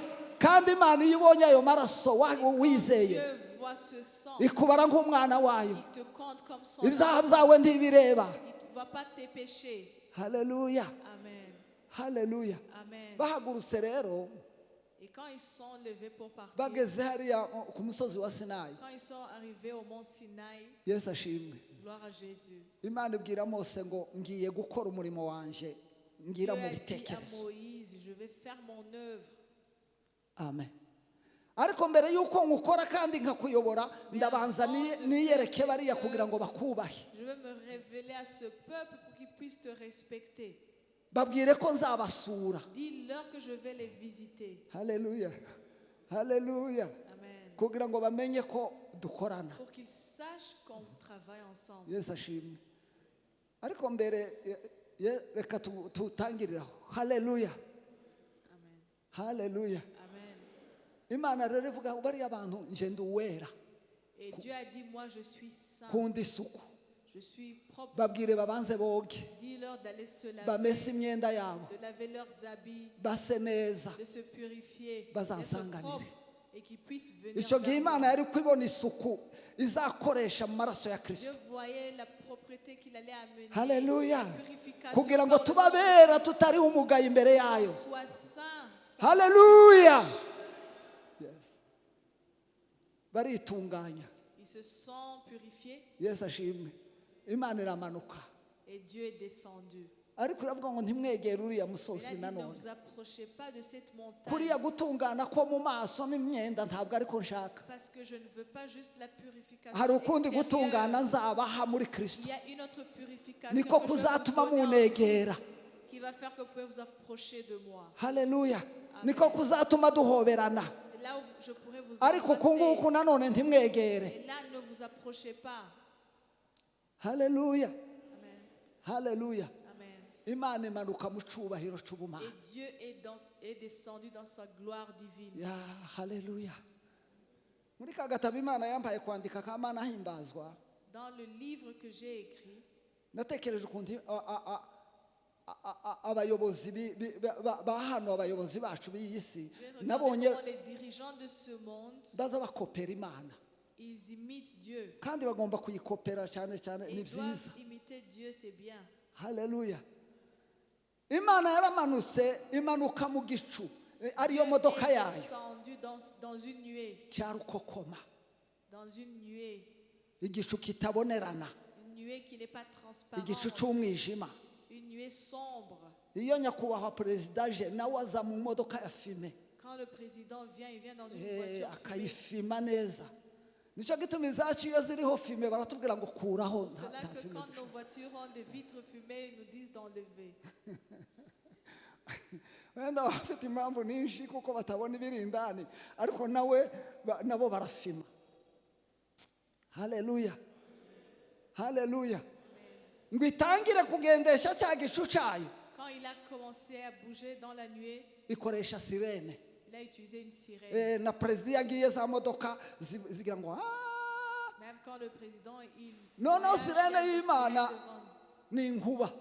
B: Kandi Imana iyo ibonye ayo maraso wa-
A: Et quand
B: wizeye,
A: Dieu voit ce sang,
B: ikubara nk'umwana wayo.
A: Il te compte comme son
B: Ibyaha
A: enfant.
B: byawe ntibireba.
A: Il ne voit pas tes péchés.
B: Haleluya.
A: Amen.
B: Haleluya.
A: Amen.
B: Bahagurutse rero,
A: Et quand ils sont levés pour partir,
B: bageze hariya ku musozi wa Sinayi,
A: quand ils sont arrivés au mont Sinaï,
B: Yesu ashimwe,
A: gloire à Jésus.
B: Imana ibwira Mose ngo ngiye gukora umurimo wanje
A: Dieu
B: ngira mu
A: a dit à
B: bitekerezo.
A: Moïse, je vais faire mon œuvre.
B: Amen. Ariko mbere y'uko nkukora kandi nkakuyobora, ndabanza niye- niyereke bariya kugira ngo bakubahe.
A: Je veux me révéler à ce peuple pour qu'ils puissent te respecter.
B: Babwire ko nzabasura.
A: Dis-leur que je vais les visiter.
B: Haleluya, haleluya.
A: Amen.
B: Kugira ngo bamenye ko dukorana.
A: Pour qu'ils sachent qu'on travaille ensemble.
B: Yesu ashimwe. Ariko mbere ye- ye- reka tu- tutangiriraho. Haleluya.
A: Amen.
B: Haleluya.
A: Amen.
B: Imana rero ivuga bariya bantu nje ndi uwera.
A: Et Dieu a dit, moi je suis saint,
B: Nkunda isuku.
A: Je suis propre.
B: Babwire babanze boge,
A: Dis-leur d'aller se laver,
B: bamese imyenda yabo,
A: de laver leurs habits,
B: base neza,
A: de se purifier, d'être
B: bazansanganire.
A: propres et qu'ils puissent venir
B: Icyo
A: vers
B: gihe Imana
A: moi.
B: yari kubibona isuku izakoresha mu maraso ya
A: Dieu
B: Kirisito.
A: voyait la propreté qu'il allait amener,
B: Haleluya.
A: La purification
B: Kugira ngo
A: par le
B: tube
A: sang de
B: abera tutariho umugayo imbere yayo.
A: Christ. Sois saint, saint.
B: Haleluya. Yes. Baritunganya.
A: Ils se sont purifiés
B: Yesu ashimwe. Imana iramanuka.
A: Et Dieu est descendu.
B: Ariko iravuga ngo ntimwegere uriya
A: Mais là,
B: musozi
A: dit, ne
B: nanone.
A: vous approchez pas de cette montagne
B: Kuriya gutungana ko mu maso n'imyenda ntabwo ariko nshaka.
A: Parce que je ne veux pas juste la purification
B: Hari ukundi
A: extérieure.
B: gutungana nzabaha muri
A: Il
B: Kirisito.
A: y a une autre purification
B: Niko
A: que je vais vous
B: kuzatuma
A: donner en
B: munegera.
A: Christ qui va faire que vous pouvez vous approcher de moi.
B: Haleluya. Niko kuzatuma duhoberana.
A: C'est là où je pourrais vous
B: Ariko uku
A: embrasser.
B: nguku nanone ntimwegere.
A: Et là, ne vous approchez pas.
B: Haleluya.
A: Amen.
B: Haleluya.
A: Amen.
B: Imana imanuka mu cyubahiro cy'ubumana.
A: Et Dieu est descendu dans sa gloire divine.
B: Ya haleluya. Muri ka gatabo Imana yampaye kwandika ka Mana ahimbazwa,
A: Dans le livre que j'ai écrit,
B: natekereje ukuntu a- a- a- a- a- abayobozi bi- bi- ba ba hano, abayobozi bacu b'iyi si,
A: j'ai regardé
B: nabonye
A: comment les dirigeants de ce monde,
B: baza bakopera Imana.
A: Ils imitent Dieu.
B: Kandi bagomba kuyikopera cyane cyane.
A: Et
B: Ni
A: ils
B: byiza.
A: doivent imiter Dieu, c'est bien.
B: Haleluya. Imana yaramanutse imanuka mu gicu eh, ariyo
A: Dieu
B: modoka
A: est
B: yayo
A: descendu dans une nuée,
B: cya rukokoma,
A: dans une nuée,
B: igicu kitabonerana,
A: une nuée qui n'est pas transparente,
B: igicu cy'umwijima.
A: Une nuée sombre.
B: Iyo nyakubahwa perezida aje nawe aza mu modoka ya fumé.
A: Quand le président vient, il vient dans une
B: Eh,
A: voiture fumée.
B: akayifima neza. Nicyo gituma izacu iyo ziriho fumé baratubwira ngo kuraho
A: C'est
B: nta
A: cela
B: nta
A: que
B: fumé
A: quand
B: dushaka.
A: nos voitures ont des vitres fumées, ils nous disent d'enlever.
B: Wenda bafite impamvu nyinshi kuko batabona ibiri indani, ariko nawe ba- nabo barafima. Haleluya, haleluya. Ngo itangire kugendesha cya gicu cyayo,
A: Quand il a commencé à bouger dans la nuée,
B: ikoresha sirène.
A: Il a utilisé une sirène.
B: Eh, na perezida iyo agiye za modoka zi- zigira ngo "Ah!"
A: Même quand le président, il
B: Non, non,
A: voyage,
B: sirène
A: il y a des
B: y'Imana.
A: Sirènes devant.
B: Ni inkuba.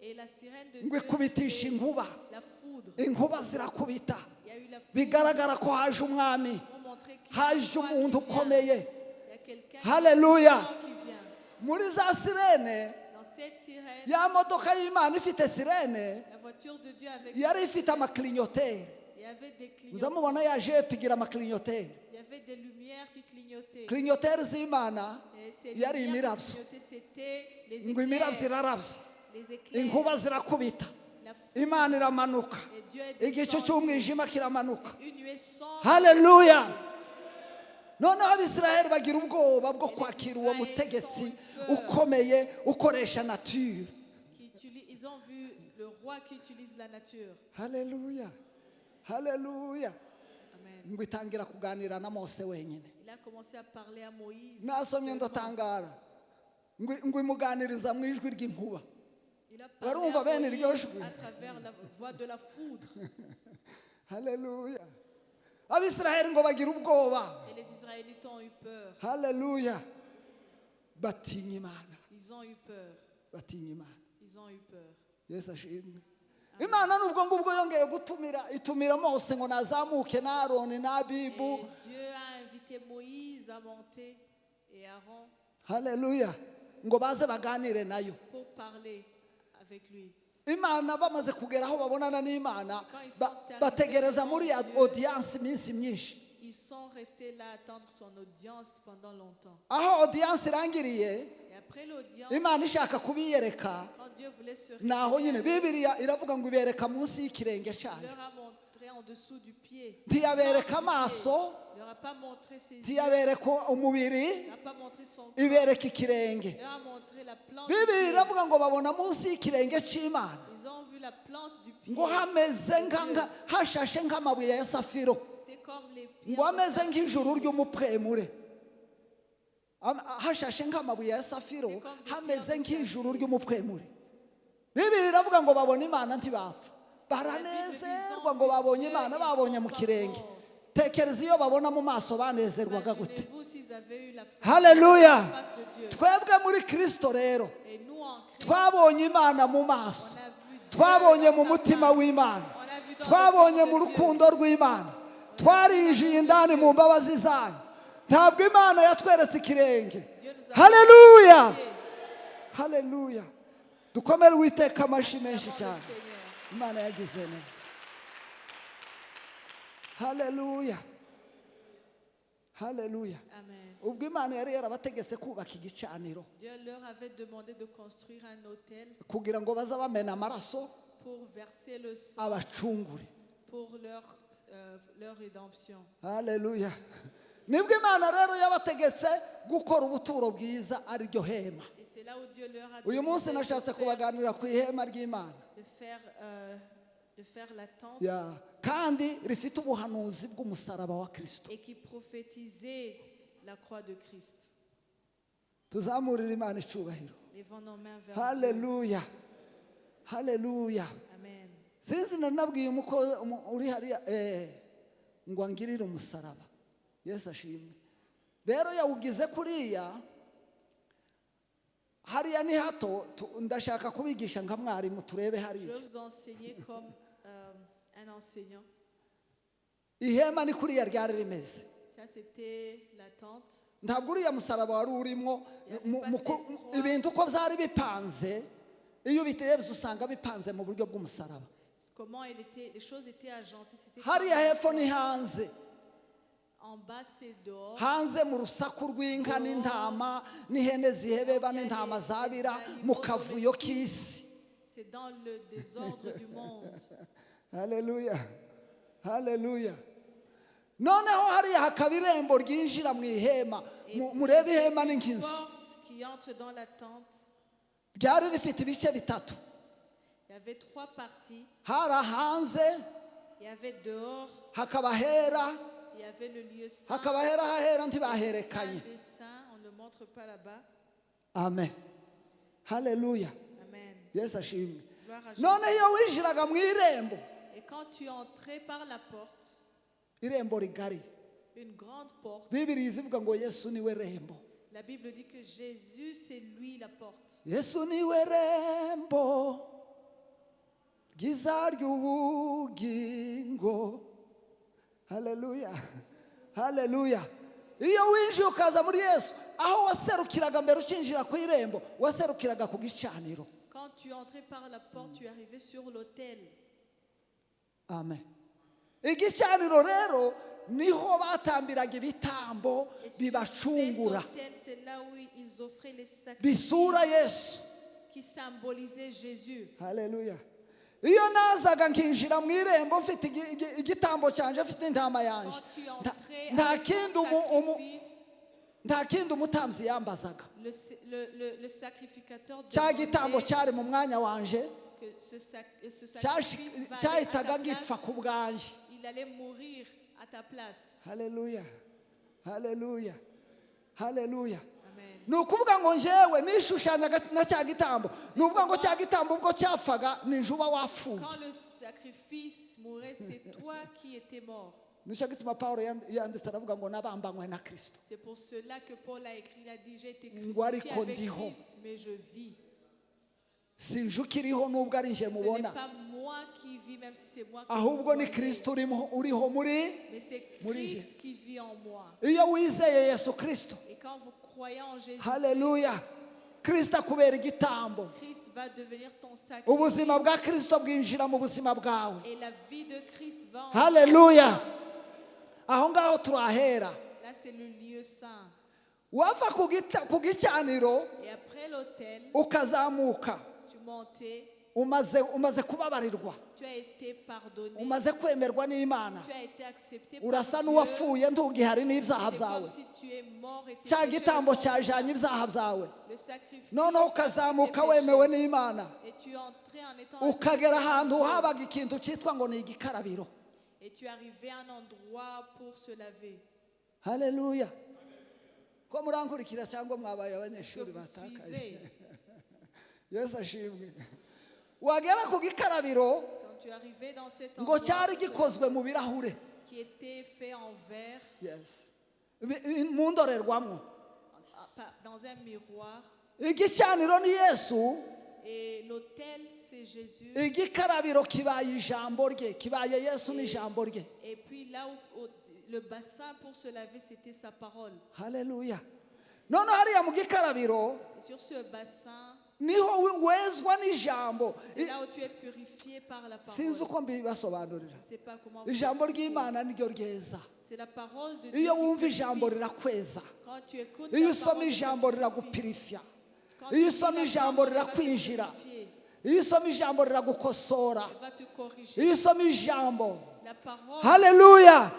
A: Et la sirène de
B: Ngo
A: Dieu,
B: ikubitisha
A: c'est
B: inkuba.
A: la foudre.
B: Inkuba zirakubita.
A: Il y a eu la foudre
B: Bigaragara ko haje umwami,
A: pour montrer qu'il y a un
B: haje
A: roi qui
B: umuntu
A: vient.
B: ukomeye.
A: Il y a quelqu'un
B: Haleluya.
A: qui vient.
B: Muri za sirène,
A: Dans cette sirène,
B: ya modoka y'Imana ifite sirène,
A: la voiture de Dieu avec
B: yari ifite amaklinyoteri.
A: Il y avait des
B: Muza
A: clignotants.
B: mubona ya jeep igira amaklinyoteri.
A: Il y avait des lumières qui clignotaient.
B: Klinyoteri z'Imana
A: Et ces
B: yari
A: lumières qui
B: imirabyo.
A: clignotaient, c'était les
B: Ngo imirabyo
A: éclairs.
B: irarabya,
A: Les éclairs,
B: inkuba zirakubita.
A: La foudre.
B: Imana iramanuka.
A: Et Dieu est
B: Igicu
A: descendu.
B: cy'umwijima kiramanuka.
A: Une nuée sombre.
B: Haleluya! Noneho Abisiraheli bagira ubwoba bwo kwakira uwo mutegetsi ukomeye ukoresha nature.
A: Ils ont vu le roi qui utilise la nature.
B: Haleluya, haleluya!
A: Amen.
B: Ngo itangira kuganira na Mose wenyine.
A: Il a commencé à parler à Moïse
B: Nasomye
A: seulement.
B: Ndatangara ngo imuganiriza mu ijwi ry'inkuba.
A: Il a parlé
B: Barumva
A: à
B: bene iryo
A: Moïse
B: jwi.
A: À travers la voix de la foudre.
B: Haleluya! Abisiraheli ngo bagira ubwoba.
A: Et les Israélites ont eu peur.
B: Haleluya! Batinya Imana.
A: Ils ont eu peur.
B: Batinya Imana.
A: Ils ont eu peur.
B: Yesu ashimwe! Imana nubwo ngubwo yongeye gutumira, itumira Mose ngo nazamuke na Aroni na Abibu.
A: Et Dieu a invité Moïse à monter et Aaron
B: Haleluya! Ngo baze baganire nayo.
A: Pour parler avec lui.
B: Imana bamaze kugera aho babonana n'Imana, bategereza muri audience iminsi myinshi.
A: Ils sont restés là à attendre son audience pendant longtemps.
B: Aho audience irangiriye,
A: Et après l'audience,
B: Imana ishaka kubiyereka,
A: quand Dieu voulait se
B: naho nyine
A: révéler,
B: Bibiliya iravuga ngo ibereka munsi y'ikirenge
A: il
B: cyayo.
A: Leur a montré en dessous du pied.
B: Ntiyabereka amaso.
A: Il leur a pas montré ses yeux.
B: Ntiyabereka umubiri.
A: Il leur a pas montré son corps.
B: Ibereka ikirenge.
A: Il leur a montré la plante du
B: Bibiliya
A: pied.
B: iravuga ngo babona munsi y'ikirenge cy'Imana
A: Ils ont vu la plante du pied.
B: Ngo hameze hashashe nk'amabuye ya safiro,
A: C'était comme les
B: ngo
A: pierres de
B: ameze
A: saphir.
B: Nk'ijuru ry'umupwemure. Hashashe nk'amabuye ya safiro, hameze nk'ijuru ry'umupwemure. Bibiliya iravuga ngo babona Imana ntibapfa, baranezerwa ngo babonye Imana, babonye mu kirenge. Tekereza iyo babona mu maso banezerwaga gute?
A: Imaginez-vous s'ils avaient eu la face,
B: Haleluya!
A: La face de Dieu.
B: Twebwe muri Kristo rero,
A: Et nous en Christ,
B: twabonye Imana mu maso,
A: on a vu Dieu
B: twabonye
A: dans
B: mu
A: sa
B: mutima
A: face.
B: w'Imana,
A: On a vu dans le
B: twabonye
A: cœur
B: mu
A: de Dieu.
B: Rukundo rw'Imana, twarinjiye indani mu mbabazi zayo. Ntabwo Imana yatweretse ikirenge.
A: Dieu nous a
B: Haleluya!
A: fait
B: Haleluya! Dukomere Uwiteka amashyi menshi
A: Acclamons le
B: cyane.
A: Seigneur.
B: Imana yagize neza. Haleluya, haleluya!
A: Amen.
B: Ubwo Imana yari yarabategetse kubaka igicaniro
A: Dieu leur avait demandé de construire un autel
B: kugira ngo baze bamena amaraso
A: pour verser le sang
B: abacungure.
A: Pour leur rédemption.
B: Haleluya! Nibwo Imana rero yabategetse gukora ubuturo bwiza, ariryo hema.
A: Et c'est là où Dieu leur a
B: Uyu munsi
A: demandé
B: nashatse kubaganirira ku ihema ry'Imana
A: de faire la tente
B: Ya, kandi rifite ubuhanuzi bw'umusaraba wa Kristo.
A: Et qui prophétisait la croix de Christ.
B: Tuzamurire Imana icyubahiro.
A: Levons nos mains vers Dieu.
B: Haleluya, haleluya!
A: Amen.
B: Sinzi nari nabwiye umukozi uri hariya ngo angirire umusaraba. Yesu ashimwe! Rero yawugize kuriya. Hariya ni hato ndashaka kubigisha nka mwarimu, turebe
A: Je
B: hariya.
A: vais vous enseigner comme un enseignant.
B: Ihema ni kuriya ryari rimeze.
A: Ça, c'était la tente.
B: Ntabwo uriya musaraba wari urimo. Ibintu uko byari bipanze, iyo ubiterebye usanga bipanze mu buryo bw'umusaraba.
A: Comment il était, les choses étaient agencées. C'était
B: Hariya
A: comme
B: hepfo ni hanze.
A: En bas, c'est dehors.
B: Hanze mu rusaku rw'inka n'intama n'ihene zihebeba n'intama zabira mu kavuyo k'isi.
A: C'est dans le désordre du monde.
B: Haleluya, haleluya! Noneho hariya hakaba irembo ryinjira mu ihema. Murebe ihema ni nk'inzu.
A: Porte qui entre dans la tente.
B: Ryari rifite ibice bitatu.
A: Il y avait trois parties.
B: Hari hanze,
A: Il y avait dehors,
B: hakaba hera,
A: il y avait le lieu saint.
B: Hakaba hera hahera
A: Saint
B: ntibaherekanye.
A: Des saints, on ne montre pas là-bas.
B: Amen, haleluya!
A: Amen.
B: Yesu ashimwe!
A: Gloire à Jésus.
B: None iyo winjiraga mu irembo,
A: Et quand tu entrais par la porte,
B: irembo rigari,
A: une grande porte,
B: Bibiliya izivuga ngo Yesu niwe rembo.
A: La Bible dit que Jésus, c'est lui la porte.
B: Yesu niwe rembo ryiza ry'ubugingo. Haleluya, haleluya! Iyo winjiye ukaza muri Yesu, aho waserukiraga mbere ukinjira ku irembo, waserukiraga ku gicaniro.
A: Quand tu entrais par la porte, tu arrivais sur l'autel.
B: Amen. Igicaniro rero niho batambiraga ibitambo
A: Et sur
B: bibacungura,
A: cet autel, c'est là où ils offraient les sacrifices
B: bisura Yesu.
A: Qui symbolisaient Jésus.
B: Haleluya! Iyo nazaga nkinjira mu irembo mfite igitambo cyanjye, mfite intama yanjye,
A: Quand tu entrais
B: nta
A: avec ton
B: kindi
A: sacrifice,
B: nta kindi umutambyi yambazaga.
A: le sacrificateur
B: Cya gitambo
A: demandait
B: cyari mu mwanya wanje,
A: que ce sacrifice va aller à
B: cyahitaga
A: ta
B: gipfa
A: place.
B: ku bwanjye.
A: Il allait mourir à ta place.
B: Haleluya, haleluya, haleluya.
A: Amen.
B: Ni ukuvuga ngo njyewe nishushanyaga na cya gitambo. Ni ukuvuga ngo cya gitambo ubwo cyapfaga, ni nje uba wapfuye.
A: Quand le sacrifice mourait, c'est toi qui étais mort.
B: Nicyo gituma Paul yanditse aravuga ngo nabambanywe na Kirisito.
A: C'est pour cela que Paul a écrit, il a dit, j'ai été
B: Ngo
A: crucifié
B: ariko
A: avec
B: ndiho.
A: Christ, mais je vis.
B: Si nje ukiriho nubwo ari nje
A: Ce n'est
B: mubona,
A: pas moi qui vis, même si c'est moi que vous
B: ahubwo ni
A: voyez,
B: Kirisito urimo uriho muri
A: mais c'est
B: muri nje.
A: Christ qui vit en moi.
B: Iyo wizeye Yesu Kirisito,
A: Et quand vous croyez en Jésus,
B: haleluya, Kirisito akubera igitambo.
A: Christ va devenir ton sacrifice.
B: Ubuzima bwa Kirisito bwinjira mu buzima bwawe.
A: Et la vie de Christ va en
B: Haleluya, aho ngaho turahera.
A: Là, c'est le lieu saint.
B: Wava ku gicaniro,
A: Et après l'autel,
B: ukazamuka,
A: tu montais,
B: umaze kubabarirwa,
A: tu as été pardonné,
B: umaze kwemerwa n'Imana,
A: tu as été accepté par
B: urasa
A: Dieu.
B: N'uwapfuye, ntugihari n'ibyaha
A: C'est
B: byawe.
A: comme si tu es mort et tes
B: Cya
A: péchés
B: gitambo
A: ne sont plus
B: cyajyanye
A: là.
B: Ibyaha byawe.
A: Le sacrifice
B: Noneho
A: a pris
B: ukazamuka
A: tes
B: wemewe
A: péchés.
B: n'Imana,
A: Et tu entrais en étant
B: ukagera ahantu habaga ikintu cyitwa ngo ni igikarabiro.
A: Et tu arrivais à un endroit pour se laver.
B: Haleluya. Ko murankurikira cyangwa mwabaye
A: Que
B: abanyeshuri
A: vous
B: batakaye?
A: suivez.
B: Yesu ashimwe. Wagera ku gikarabiro,
A: Quand tu arrivais dans cet
B: ngo
A: endroit
B: cyari gikozwe mu birahure,
A: qui était fait en verre,
B: yes, mu ndorerwamo.
A: Dans un miroir,
B: Igicaniro ni Yesu.
A: Et l'autel, c'est Jésus.
B: Igikarabiro kibaye ijambo rye, kibaye Yesu n'ijambo rye.
A: Et puis là où le bassin pour se laver, c'était sa parole.
B: Haleluya. Noneho hariya mu gikarabiro,
A: Et sur ce bassin,
B: niho wezwa n'ijambo.
A: c'est là où tu es purifié par la parole.
B: Sinzi uko mbibasobanurira.
A: Je ne sais pas comment vous
B: Ijambo
A: expliquer.
B: ry'Imana niryo ryeza.
A: C'est la parole de Dieu
B: Iyo
A: qui
B: wumva
A: purifie.
B: ijambo, rirakweza.
A: Quand tu écoutes
B: Iyo
A: la
B: usoma
A: parole,
B: ijambo,
A: elle te purifie.
B: riragupurifia.
A: Quand
B: Iyo
A: tu lis
B: usoma
A: la
B: ijambo,
A: parole, elle va te
B: rirakwinjira.
A: purifier.
B: Iyo usoma ijambo, riragukosora.
A: Elle va te corriger.
B: Iyo usoma ijambo,
A: La parole,
B: haleluya,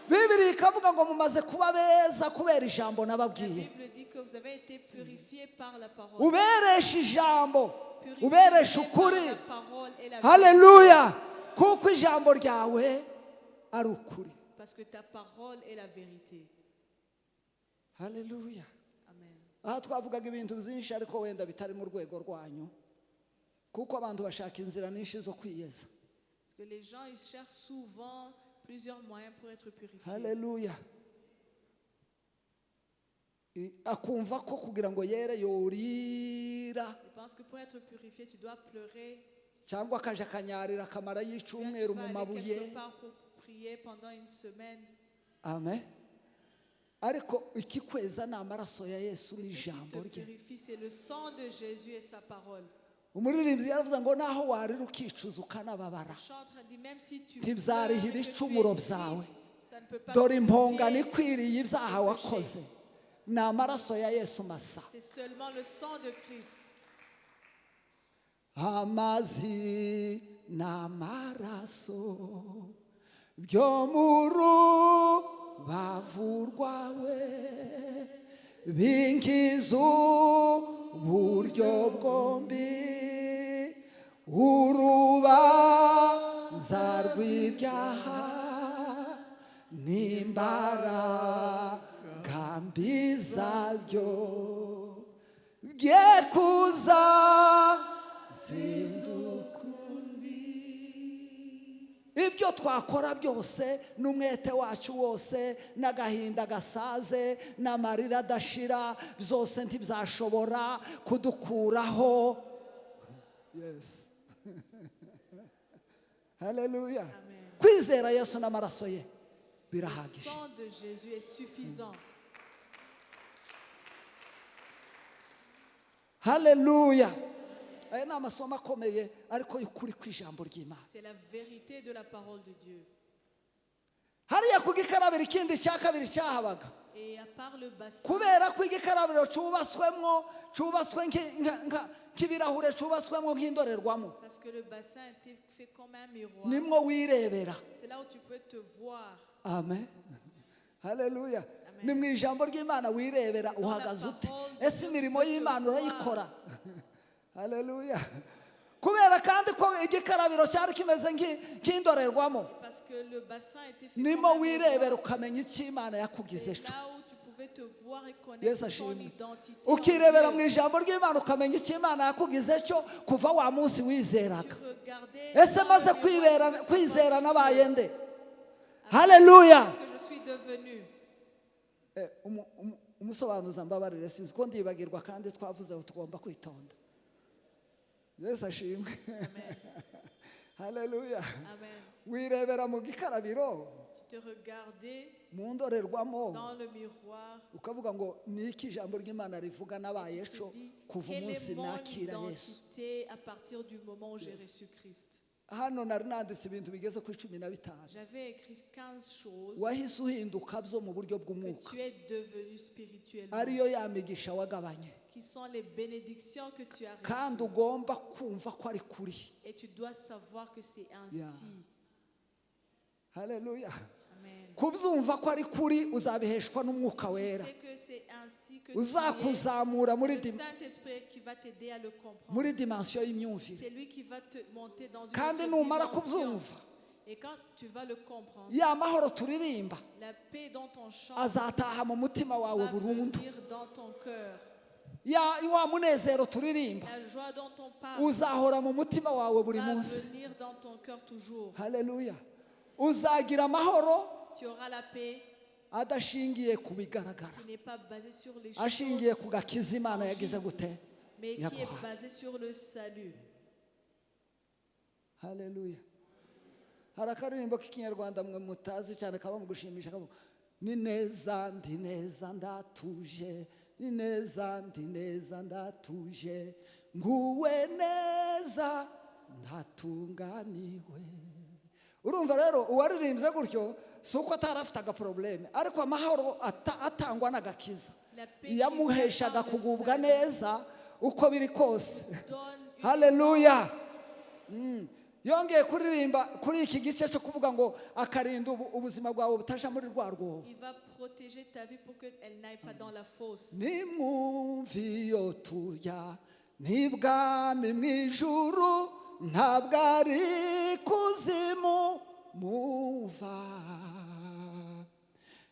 B: Bibiri ikavuga ngo mumaze kuba beza kubera ijambo
A: la
B: nababwiye.
A: Bible dit que vous avez été purifiés par la parole.
B: Uberesha ijambo,
A: Purifiés
B: uberesha
A: par
B: ukuri.
A: la parole et la vérité.
B: Haleluya, kuko ijambo ryawe ari ukuri.
A: Parce que ta parole est la vérité.
B: Haleluya.
A: Amen.
B: Aha twavugaga ibintu byinshi, ariko wenda bitari mu rwego rwanyu, kuko abantu bashaka inzira nyinshi zo kwiyeza.
A: Parce que les gens, ils cherchent souvent plusieurs moyens pour être purifiés.
B: Haleluya. Akumva ko kugira ngo yere yorira,
A: Ils pensent que pour être purifié, tu dois pleurer.
B: Cyangwa akaja akanyarira akamara
A: Tu
B: y'icyumweru
A: vas
B: mu
A: aller
B: mabuye.
A: quelque part pour prier pendant une semaine.
B: Amen. Ariko ikikweza ni amaraso ya Yesu
A: Mais ce qui
B: n'ijambo
A: te
B: rye.
A: Purifie, c'est le sang de Jésus et sa parole.
B: Umuririmbyi yaravuze ngo naho warira ukicuza ukanababara,
A: Le chantre a dit, même si tu
B: ntibyariha
A: pleures et que tu es
B: ibicumuro byawe.
A: Triste, ça ne peut pas
B: Dore impongano
A: purifier.
B: Ikwiriye ibyaha wakoze ni amaraso ya Yesu masa.
A: C'est seulement le sang de Christ.
B: Amazi n'amaraso byo mu rubavu rwawe binkiza uburyo bwombi urubanza rw'ibyaha n'imbaraga mbi zabyo bye kuza zindukundi. Ibyo twakora byose n'umwete wacu wose n'agahinda gasaze n'amarira adashira, byose ntibzashobora kudukuraho. Yes, haleluya.
A: Amen.
B: Kwizera Yesu n'amaraso ye
A: Le
B: birahagije.
A: Sang de Jésus est suffisant.
B: Haleluya. Aya ni amasomo akomeye, ariko y'ukuri kw'ijambo ry'Imana.
A: C'est la vérité de la parole de Dieu.
B: Hariya ku gikarabiro, ikindi cya kabiri cyahabaga,
A: Et à part le bassin,
B: Kubera ko igikarabiro cyubatswemo cyubatswe nk'ibirahure cyubatswemo nk'indorerwamo
A: parce que le bassin était fait comme un miroir,
B: nimwo wirebera.
A: C'est là où tu peux te voir.
B: Amen, haleluya. Ni mu ijambo ry'Imana wirebera uhagaze ute, ese imirimo y'Imana urayikora? Haleluya. Kubera kandi ko igikarabiro cyari kimeze nk'indorerwamo
A: Parce que le bassin était fait
B: nimo
A: comme un miroir.
B: Wirebera ukamenya icyo Imana yakugize
A: C'est
B: cyo.
A: là où tu pouvais te voir et connaître
B: Yesu
A: ton
B: ashimwe.
A: Identité en
B: Ukirebera
A: Dieu.
B: Mu ijambo ry'Imana ukamenya icyo Imana yakugize cyo kuva wa munsi wizeraga.
A: Tu regardais
B: Ese
A: dans
B: maze
A: le miroir,
B: kwibera
A: tu pouvais savoir
B: kwizera nabaye nde? Haleluya.
A: ce que je suis devenu.
B: Umusobanuza mbabarire sinzi ko ndibagirwa kandi twavuze ngo tugomba kwitonda. Yesu ashimwe, haleluya.
A: Amen.
B: Wirebera mu gikarabiro
A: Tu te regardais
B: mu ndorerwamo
A: dans le miroir.
B: Ukavuga ngo ni iki ijambo ry'Imana rivuga nabaye
A: Tu
B: cyo
A: te dis,
B: kuva
A: quelle
B: umunsi
A: est mon
B: nakira Yesu.
A: Identité à partir du moment où j'ai reçu Christ.
B: Hano nari nanditse ibintu bigeze kuri 15.
A: J'avais écrit 15 choses
B: Wahise uhinduka byo mu buryo
A: que
B: bw'umwuka
A: tu es devenu spirituellement,
B: ariyo ya migisha wagabanye
A: qui sont les bénédictions que tu as
B: kandi
A: reçues.
B: Ugomba kumva ko ari kuri.
A: Et tu dois savoir que c'est ainsi.
B: Haleluya.
A: Amen.
B: Kubyumva ko ari kuri uzabiheshwa n'Umwuka
A: Tu
B: Wera
A: sais que c'est ainsi que tu es.
B: uzakuzamura muri
A: C'est le Saint-Esprit qui va t'aider à le comprendre.
B: Muri dimension y'imyumvire.
A: C'est lui qui va te monter dans une
B: Kandi
A: autre
B: numara
A: dimension.
B: kubyumva
A: Et quand tu vas le comprendre,
B: ya mahoro turirimba
A: la paix dont on chante
B: azataha mu mutima wawe
A: va
B: burundu.
A: Venir dans ton cœur.
B: Ya wa munezero turirimba
A: La joie dont on parle
B: uzahora mu mutima wawe buri
A: va
B: munsi.
A: Venir dans ton cœur toujours.
B: Haleluya. Uzagira amahoro
A: Tu auras la paix
B: adashingiye ku bigaragara
A: qui n'est pas basée sur les
B: ashingiye
A: choses,
B: ku gakiza Imana yagize gute
A: mais qui est
B: yaguhaye.
A: basée sur le salut.
B: Haleluya. Hari akaririmbo k'ikinyarwanda mwe mutazi cyane kaba mu gushimisha kavuga ni neza ndi neza ndatuje ni neza ndi neza ndatuje nguwe neza ndatunganiwe. Urumva rero uwaririmbye gutyo si uko atari afite agaproblème ariko amahoro atangwa n'agakiza
A: La paix qui
B: yamuheshaga
A: vient par le
B: kugubwa
A: salut
B: neza uko biri kose.
A: Donne une
B: Haleluya. Yongeye kuririmba kuri iki gice cyo kuvuga ngo akarinda ubuzima bwawe butaja muri rwa rwobo.
A: Il va protéger ta vie pour qu'elle n'aille pas dans la fosse.
B: Nimwumva iyo tujya ntibwami mu ijuru ntabwo ari kuzimu muva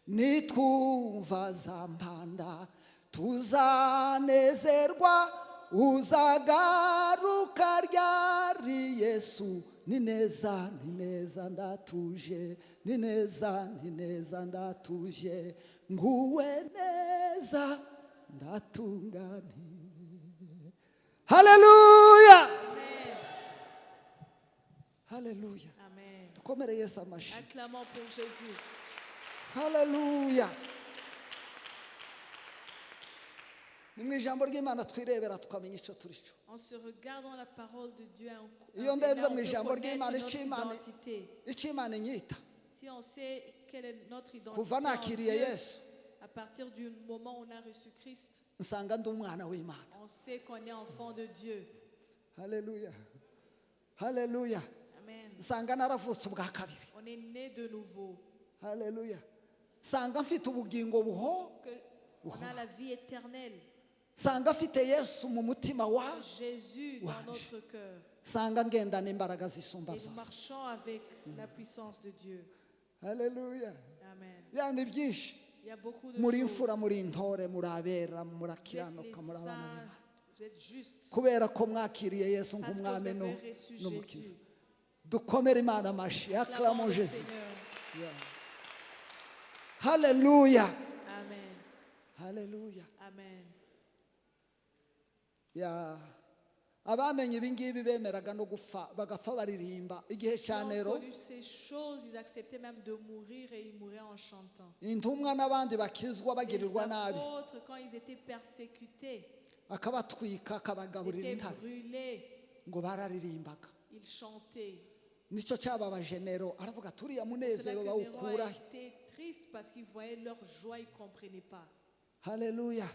B: nitwumva za mpanda tuzanezerwa uzagaruka ryari Yesu ni neza ni neza ndatuje ni neza ni neza ndatuje nguwe neza ndatunganiwe. Haleluya.
A: Amen.
B: Haleluya.
A: Amen.
B: Dukomere Yesu amashyi.
A: Acclamons pour Jésus.
B: Haleluya. Ni mu ijambo ry'Imana twirebera tukamenya icyo turi cyo.
A: En se regardant la parole de Dieu,
B: Iyo
A: là,
B: ndebye
A: on
B: mu
A: peut
B: ijambo
A: connaître
B: ry'Imana
A: notre
B: icyo Imana
A: identité.
B: Icyo Imana inyita
A: Si on sait quelle est notre identité
B: kuva
A: en
B: nakiriye
A: Dieu,
B: Yesu
A: à partir du moment où on a reçu Christ,
B: nsanga ndi umwana w'Imana.
A: On sait qu'on est enfant de Dieu.
B: Haleluya, haleluya.
A: Amen.
B: Nsanga naravutse ubwa kabiri.
A: On est né de nouveau.
B: Haleluya. Nsanga mfite ubugingo buho
A: Que on a la vie éternelle.
B: Nsanga mfite Yesu mu mutima wa
A: Jésus dans
B: Wanje.
A: Notre cœur.
B: Nsanga ngendana imbaraga zisumba
A: Et nous
B: byose.
A: Marchons avec la puissance de Dieu.
B: Haleluya.
A: Amen.
B: Ya ni byinshi.
A: Il y a beaucoup de
B: Muri
A: choses.
B: imfura muri intore muri abera
A: Vous êtes
B: murakiranuka
A: les
B: muri abana
A: saints,
B: b'Imana
A: vous êtes justes.
B: Kubera ko mwakiriye Yesu
A: Parce que vous
B: nk'umwami
A: avez reçu
B: n'umukiza.
A: Jésus.
B: Dukomere Imana amashyi.
A: Acclamons
B: Acclamons
A: le
B: Jésus.
A: Seigneur.
B: Haleluya.
A: Amen.
B: Haleluya.
A: Amen.
B: Ya abamenye ibi ngibi bemeraga no gupfa bagapfa baririmba igihe
A: Qui
B: cya
A: ont
B: Nero
A: connu ces choses, ils acceptaient même de mourir et ils mouraient en chantant.
B: Intumwa n'abandi bakizwa
A: Les
B: bagirirwa nabi
A: apôtres, quand ils étaient persécutés,
B: akabatwika
A: ils
B: akabagaburira
A: étaient
B: intare
A: brûlés,
B: ngo bararirimbaga.
A: Ils chantaient.
B: Nicyo cyababaje Nero aravuga ati uriya
A: C'est là
B: munezero
A: que Néron a
B: bawukurahe
A: été tristes parce qu'ils voyaient leur joie, ils ne comprenaient pas.
B: Haleluya.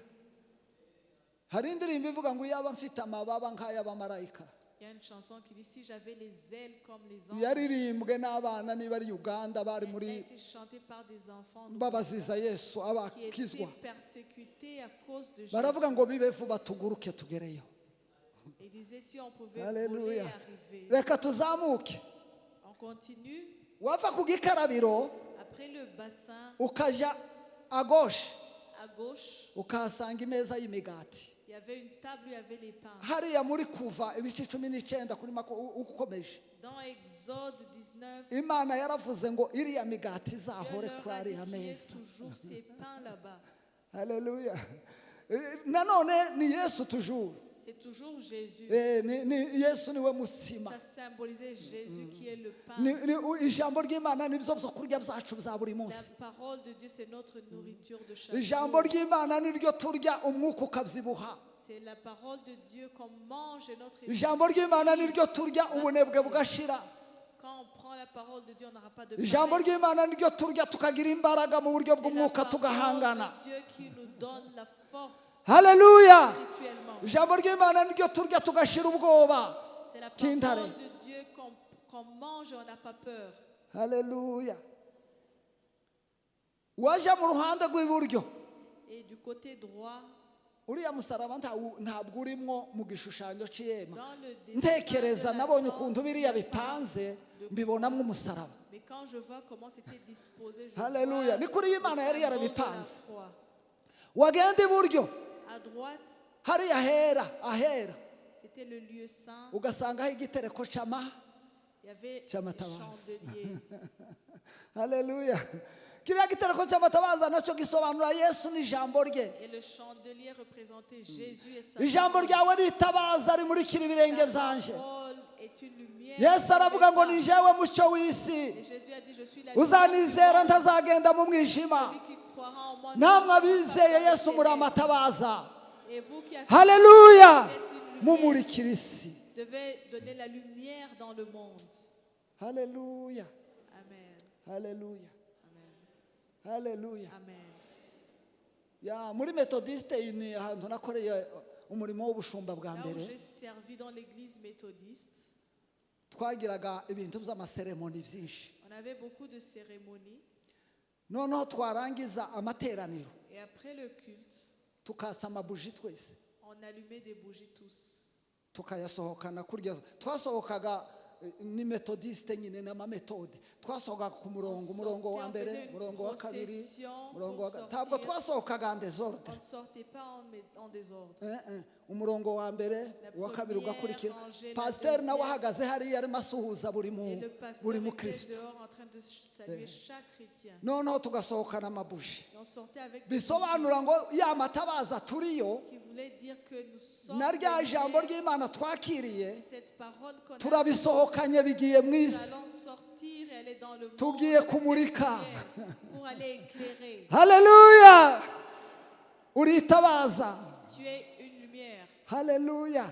B: Hari indirimbo ivuga ngo iyaba mfite amababa nk'ay'abamarayika.
A: Il y a une chanson qui dit: Si j'avais les ailes comme les anges.
B: Yaririmbwe n'abana niba ari Uganda bari
A: Elle
B: muri
A: a été chantée par des enfants
B: babaziza Yesu
A: qui étaient
B: abakizwa.
A: Persécutés à cause de Jésus.
B: Baravuga ngo bibe vuba tuguruke tugereyo.
A: Et disaient: Si on pouvait voler et
B: Haleluya.
A: Arriver.
B: Reka tuzamuke.
A: On continue.
B: Wava ku gikarabiro
A: Après le bassin,
B: ukajya à gauche
A: à gauche,
B: ukahasanga imeza y'imigati.
A: Il y avait une table où il y avait les pains.
B: Hariya muri Kuva ibice 19 kuri mako ukomeje
A: Dans Exode 19,
B: Imana yaravuze ngo iriya migati
A: Dieu
B: izahore
A: leur
B: kuri
A: a dit
B: ariya
A: qu'il y ait
B: meza.
A: Toujours ces pains là-bas.
B: Haleluya. Eh, nanone ni Yesu toujours.
A: C'est toujours Jésus.
B: Eh, ni Yesu niwe mutsima.
A: Ça symbolisait Jésus qui est le pain.
B: Ni ijambo ry'Imana nibyo byo kurya byacu bya buri
A: La
B: munsi.
A: Parole de Dieu, c'est notre nourriture de chaque
B: Ijambo
A: jour.
B: ry'Imana niryo turya umwuka ukabyibuha.
A: C'est la parole de Dieu qu'on mange et notre esprit.
B: Ijambo ry'Imana niryo turya ubunebwe bugashira.
A: Quand on prend la parole de Dieu, on n'aura pas de
B: Ijambo
A: paresse.
B: ry'Imana niryo turya tukagira imbaraga mu buryo
A: C'est la
B: bw'umwuka
A: parole
B: tugahangana.
A: De Dieu qui nous donne la force
B: Haleluya.
A: Spirituellement.
B: Ijambo ry'Imana niryo turya tugashira ubwoba
A: C'est la
B: k'intare.
A: Parole de Dieu qu'on mange et on n'a pas peur.
B: Haleluya. Wajya mu ruhande rw'iburyo
A: Et du côté droit,
B: uriya musaraba ntabwo urimwo mu gishushanyo cy'ihema.
A: Dans le dessin
B: Ntekereza
A: de la
B: nabonye
A: tente,
B: ukuntu biriya bipanze mbibonamo umusaraba.
A: Mais quand je vois comment c'était disposé, je
B: Haleluya.
A: vois
B: Ni kuri
A: le
B: Imana yari
A: symbole de la
B: yarabipanze.
A: Croix.
B: Wagenda iburyo
A: À droite,
B: hariya hera ahera
A: c'était le lieu saint.
B: ugasangaho igitereko cy'ama
A: Il y avait des
B: cy'amatabaza.
A: Chandeliers.
B: Haleluya. Kiriya gitereko cy'amatabaza nacyo gisobanura Yesu n'ijambo rye.
A: Et le chandelier représentait Jésus et sa
B: Ijambo
A: parole.
B: Ryawe ritabaza rimurikira ibirenge
A: Ta
B: byanje.
A: Parole est une lumière.
B: Yesu aravuga ngo ni njyewe mucyo w'isi.
A: Et Jésus a dit: Je suis la lumière du
B: Uzanizera
A: monde.
B: Ntazagenda mu mwijima.
A: Celui qui croira en moi ne
B: Namwe
A: marchera pas
B: abizeye
A: dans les
B: Yesu muri
A: ténèbres.
B: amatabaza.
A: Et vous qui avez
B: Haleluya.
A: êtes une lumière,
B: Mumurikira isi.
A: Devez donner la lumière dans le monde.
B: Haleluya.
A: Amen.
B: Haleluya.
A: Amen.
B: Haleluya.
A: Amen.
B: Ya muri Methodiste ni ahantu nakoreye umurimo w'ubushumba bwa
A: Là où
B: mbere.
A: J'ai servi dans l'église méthodiste,
B: Twagiraga ibintu by'amaseremoni byinshi.
A: On avait beaucoup de cérémonies.
B: Noneho twarangiza amateraniro
A: Et après le culte,
B: tukatsa amabuji twese.
A: On allumait des bougies tous.
B: Tukayasohokana kurya twasohokaga eh, ni Methodiste nyine n'amametode twasohokaga ku murongo umurongo wa mbere umurongo wa kabiri umurongo wa ntabwo twasohokaga en désordre.
A: On ne sortait pas en désordre.
B: Eh, eh, umurongo wa mbere
A: La
B: uwa kabiri
A: première
B: ugakurikira
A: rangée, la
B: pasiteri nawe
A: deuxième.
B: ahagaze hariya arimo asuhuza buri mu
A: Et le pasteur
B: buri
A: était
B: mukristo.
A: Dehors en train de saluer chaque chrétien.
B: Noneho tugasohokana amabuji
A: Et on sortait avec des
B: bisobanura ngo ya matabaza turiyo
A: bougies qui voulait dire que nous sommes
B: na rya
A: des
B: jambo
A: lumières.
B: Ry'Imana twakiriye
A: Et cette parole qu'on a,
B: turabisohokanye bigiye mu
A: nous
B: isi.
A: Allons sortir et aller dans le monde
B: Tugiye
A: avec cette
B: kumurika.
A: Lumière pour aller éclairer.
B: Haleluya. Uritabaza.
A: Tu es une lumière.
B: Haleluya.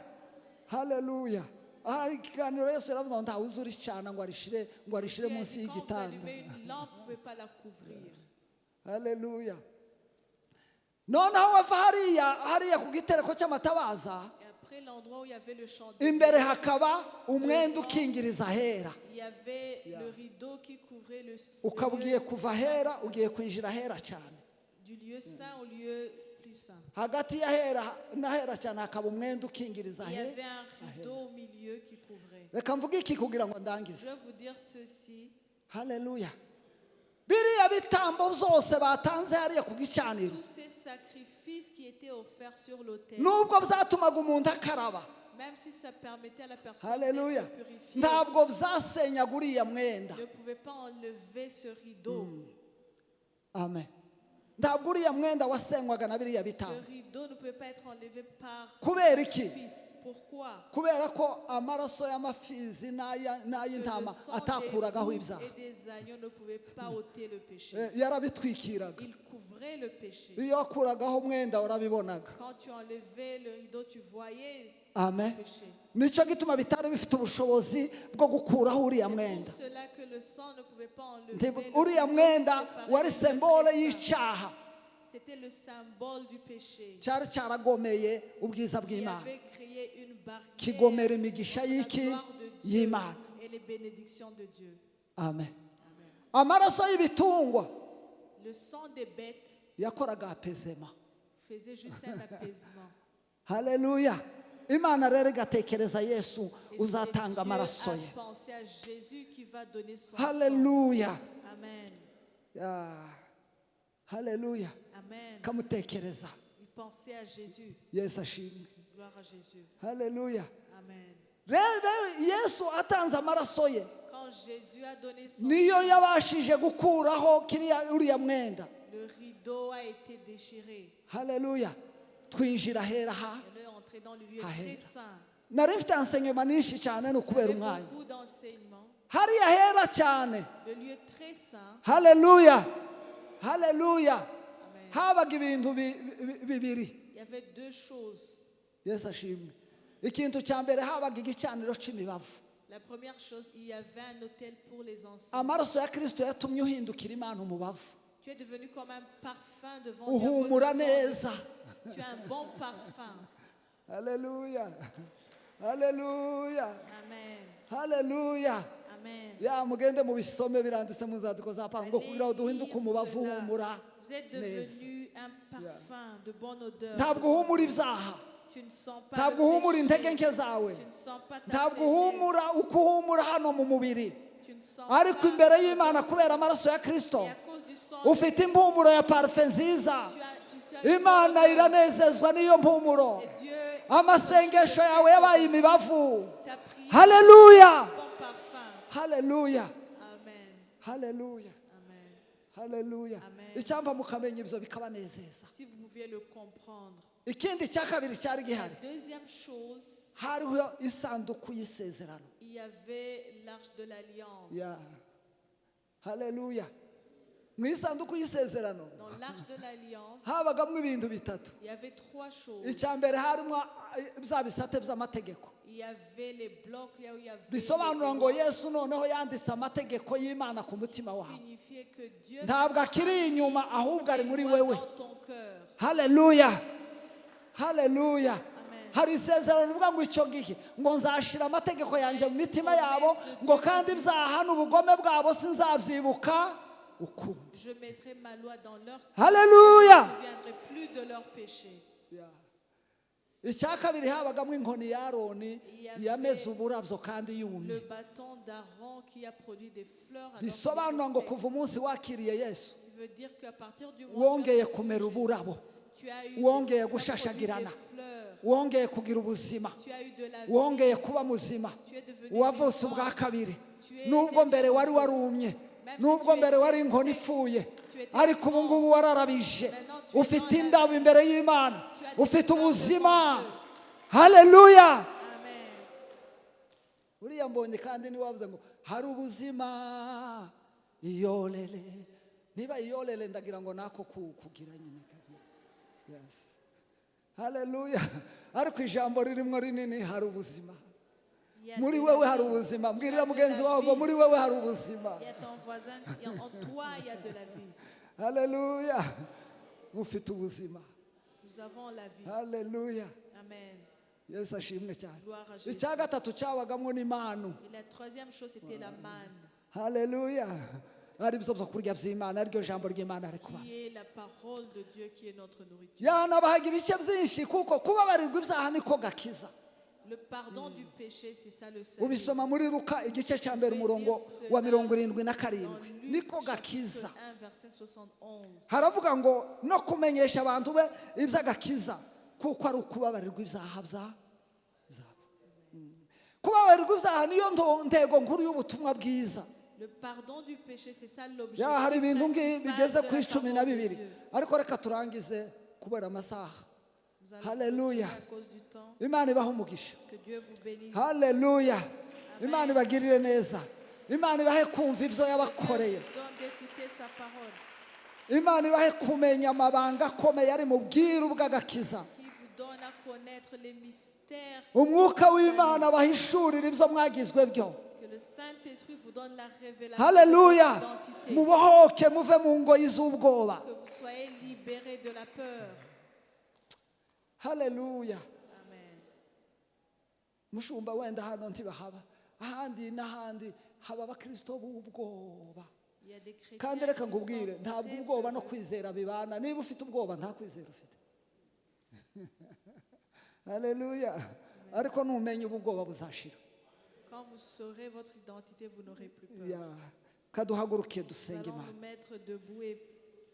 B: Haleluya. Aha ikiganiro Yesu yaravuze ngo ntawe uzi uricana ngo arishire
A: Tu as
B: munsi
A: dit, quand vous
B: y'igitanda.
A: Allumez une lampe, vous ne pouvez pas la couvrir.
B: Haleluya. Noneho wava hariya hariya ku gitereko cy'amatabaza
A: Et après l'endroit où il y avait le chandelier,
B: imbere hakaba umwenda ukingiriza ahera.
A: Il y avait le rideau qui couvrait le
B: Ukaba
A: lieu
B: ugiye kuva ahera ugiye kwinjira ahera cyane.
A: Du lieu saint au lieu plus saint.
B: Hagati y'ahera n'ahera cyane hakaba umwenda ukingiriza
A: Il y
B: ahera.
A: Avait un rideau au milieu qui couvrait.
B: Reka mvuge iki kugira ngo ndangize.
A: Je vais vous dire ceci.
B: Haleluya. Biriya bitambo byose batanze hariya ku gicaniro
A: Tous ces sacrifices qui étaient offerts sur l'autel,
B: nubwo byatumaga umuntu akaraba
A: même si ça permettait à la personne
B: haleluya
A: d'être purifiée,
B: ntabwo byasenyaga uriya mwenda.
A: Ne pouvait pas enlever ce rideau.
B: Amen. Ntabwo uriya mwenda wasenywaga na biriya
A: Ce
B: bitambo.
A: Rideau ne pouvait pas être enlevé par
B: Kubera iki?
A: Fils. Pourquoi?
B: Kubera ko amaraso y'amafizi n'aya-
A: Parce que le
B: n'ay'intama
A: sang des
B: atakuragaho
A: boucs
B: ibyaha.
A: Et des agneaux ne pouvaient pas ôter le péché.
B: Eh, yarabitwikiraga.
A: Il couvrait le péché.
B: Iyo wakuragaho umwenda warabibonaga.
A: Quand tu enlevais le rideau, tu voyais.
B: Amen.
A: Péché.
B: Nicyo gituma bitari bifite ubushobozi bwo gukuraho uriya mwenda.
A: Pour cela que le sang ne pouvait pas enlever le
B: Uriya
A: rideau
B: mwenda
A: qui séparait
B: wari
A: le lieu
B: symbole
A: très saint.
B: y'icyaha
A: C'était le symbole du péché
B: cyari cyaragomeye ubwiza
A: qui
B: bw'Imana,
A: avait créé une barrière
B: kigomera imigisha
A: entre la
B: y'iki?
A: Gloire de Dieu
B: Y'Imana.
A: Et les bénédictions de Dieu.
B: Amen.
A: Amen.
B: Amaraso y'ibitungwa
A: Le sang des bêtes
B: yakoraga apaisement.
A: Faisait juste un apaisement.
B: Haleluya. Imana rero igatekereza Yesu
A: Et
B: uzatanga
A: Dieu
B: amaraso
A: a
B: ye.
A: Pensé à Jésus qui va donner son sang.
B: Haleluya.
A: Amen.
B: Ya. Haleluya.
A: Amen.
B: Kamutekereza.
A: Il pensait à Jésus.
B: Yesu ashimwe.
A: Gloire à Jésus.
B: Haleluya.
A: Amen.
B: Rero Yesu atanze amaraso ye,
A: Quand Jésus a donné son
B: niyo yabashije gukuraho kiriya uriya mwenda.
A: Le rideau a été déchiré.
B: Haleluya. Twinjira ahera ha
A: On est entré dans le lieu
B: Ahera.
A: Très saint.
B: Nari mfite enseignement nyinshi cyane ni ukubera
A: Avec
B: umwanya.
A: Beaucoup d'enseignements.
B: Hariya hera cyane,
A: Le lieu très saint.
B: haleluya, haleluya,
A: Amen.
B: Habaga ibintu bibiri.
A: Il y avait deux choses.
B: Yesu ashimwe. Ikintu cya mbere habaga igicaniro cy'imibavu.
A: La première chose, il y avait un autel pour les encens.
B: Amaraso ya Kirisito yatumye uhindukira Imana umubavu.
A: Tu es devenu comme un parfum devant Dieu à cause du
B: Uhumura
A: sang de
B: neza.
A: Christ. Tu as un bon parfum.
B: Haleluya, haleluya.
A: Amen.
B: Haleluya.
A: Amen.
B: Ya mugende mubisome biranditse mu nzandiko za Pawulo ngo
A: Allez
B: kugira ngo duhinduke
A: lire
B: umubavu
A: cela.
B: uhumura
A: Vous êtes
B: neza.
A: devenu un parfum de bonne odeur.
B: Ntabwo uhumura ibyaha.
A: Tu ne sens pas
B: Ntabwo
A: le
B: uhumura
A: péché.
B: intege nke zawe.
A: Tu ne sens pas ta
B: Ntabwo
A: faiblesse.
B: uhumura uko uhumura hano mu mubiri,
A: Tu ne sens
B: ariko
A: pas
B: imbere y'Imana kubera amaraso ya Kirisito
A: Et à cause du sang de
B: ufite impumuro ya parufe nziza.
A: Tu as, tu
B: Imana iranezezwa n'iyo mpumuro.
A: Et Dieu,
B: Amasengesho yawe yabaye imibavu.
A: ta prière,
B: Haleluya.
A: bon parfum.
B: Haleluya.
A: Amen.
B: Haleluya.
A: Amen.
B: Haleluya.
A: Amen.
B: Icyampa mukamenya ibyo bikabanezeza.
A: Si vous pouviez le comprendre.
B: Ikindi cya kabiri cyari
A: La
B: gihari,
A: deuxième chose,
B: hariho isanduku y'isezerano.
A: Il y avait l'arche de l'alliance.
B: Ya. Haleluya. Mu isanduku y'isezerano
A: Dans l'arche de l'alliance,
B: habagamo ibintu bitatu.
A: Il y avait trois choses.
B: Icya mbere harimo bya bisate by'amategeko,
A: Il y avait les blocs là où il y avait
B: bisobanura
A: les
B: ngo Yesu noneho yanditse amategeko y'Imana ku mutima wawe.
A: Signifiait que Dieu
B: Ntabwo akiri inyuma ahubwo ari muri
A: est
B: wewe.
A: Dans ton cœur.
B: Haleluya, haleluya.
A: Amen.
B: Hari isezerano rivuga ngo icyo gihe ngo nzashira amategeko yanjye mu mitima yabo ngo kandi ibyaha n'ubugome bwabo sinzabyibuka ukundi.
A: Je mettrai ma loi dans leur cœur.
B: Haleluya.
A: Je ne me souviendrai plus de leurs péchés.
B: Ya. Icya kabiri habagamo inkoni ya Aroni yameze uburabyo kandi yumye.
A: Le bâton d'Aaron qui a produit des fleurs alors qu'il
B: Bisobanura ngo
A: était sec.
B: Kuva umunsi wakiriye Yesu,
A: Qui veut dire qu'à partir du moment où tu
B: wongeye
A: as reçu
B: kumera
A: Jésus,
B: uburabo,
A: tu as eu
B: wongeye
A: tu as produit
B: gushashagirana,
A: des fleurs,
B: wongeye kugira ubuzima,
A: tu as eu de la vie,
B: wongeye kuba muzima,
A: tu es devenu
B: wavutse
A: vivant.
B: Ubwa kabiri nubwo mbere wari warumye, nubwo mbere wari inkoni ipfuye, ariko ubu ngubu wararabije, ufite indabo imbere y'Imana, ufite ubuzima. Haleluya.
A: Amen.
B: Uriya mbonye kandi niwe wavuze ngo hari ubuzima iyorere niba iyorere ndagira ngo nako kugira nyine. Yes, haleluya. Ariko ijambo ririmo rinini hari ubuzima.
A: Il y a
B: Muri
A: de la
B: wewe hari
A: vie.
B: Ubuzima. Mbwirira mugenzi wawe ngo muri wewe hari ubuzima.
A: Il y a ton voisin, en toi, il y a de la vie.
B: Haleluya. Ufite ubuzima.
A: Nous avons la vie.
B: Haleluya.
A: Amen.
B: Yesu ashimwe cyane.
A: Gloire à Jésus.
B: Icya gatatu cyabagamo n'imanu.
A: Et la troisième chose, c'était la manne,
B: Haleluya. Ari byo byo kurya by'Imana ariryo jambo ry'Imana ari kuba
A: qui est la parole de Dieu, qui est notre nourriture.
B: Yanabahaga ibice byinshi kuko kubabarirwa ibyaha niko gakiza.
A: Le pardon du péché, c'est ça le salut.
B: Ubisoma muri Luka igice cya mbere umurongo wa mirongo irindwi na
A: Dans
B: karindwi
A: Luc,
B: niko
A: chapitre
B: gakiza.
A: 1, verset 71.
B: Haravuga ngo no kumenyesha abantu be iby'agakiza kuko ari ukubabarirwa ibyaha byabo. Kubabarirwa ibyaha niyo ntego nkuru y'ubutumwa bwiza.
A: Le pardon du péché, c'est ça l'objectif
B: Ya hari ibintu
A: principal
B: bigeze
A: de
B: ku
A: la
B: icumi na
A: parole de
B: bibiri
A: Dieu.
B: ariko reka turangize kubera amasaha.
A: Nous allons
B: Alléluia.
A: clôturer à cause du temps.
B: Imana ibahe umugisha.
A: Que Dieu vous bénisse.
B: Haleluya. Imana ibagirire neza. Imana ibahe kumva ibyo yabakoreye.
A: Donne d'écouter sa parole,
B: Imana ibahe kumenya amabanga akomeye ari mu bwiru bw'agakiza.
A: Qui vous donne à connaître les mystères.
B: Umwuka w'Imana abahishurira ibyo mwagizwe byo.
A: Que le Saint-Esprit vous donne la révélation de
B: Haleluya.
A: votre identité.
B: Mubohoke muve mu ngoyi z'ubwoba.
A: Que vous soyez libérés de la peur.
B: Haleluya.
A: Amen.
B: Mushumba, wenda hano ntibahaba, ahandi n'ahandi haba abakristo b'ubwoba.
A: Il y a des chrétiens
B: Kandi reka
A: qui
B: nkubwire,
A: sont
B: ntabwo
A: très
B: ubwoba no
A: peureux.
B: Kwizera bibana. Niba ufite ubwoba, nta kwizera ufite. Haleluya. Ariko numenya ubu, ubwoba buzashira.
A: Quand vous saurez votre identité, vous n'aurez plus peur.
B: Ya, kaduhaguruke
A: Nous
B: dusenge
A: allons
B: Imana.
A: Nous mettre debout et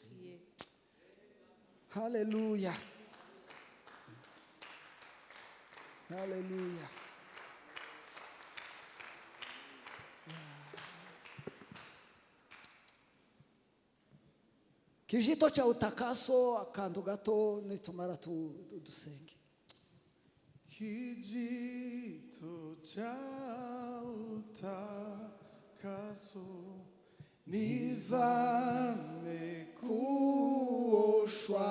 A: prier.
B: Haleluya, haleluya. Kijito cha utakaso, akantu gato, nitumara dusenge.
C: Kijito cha utakaso, nizame kuoshwa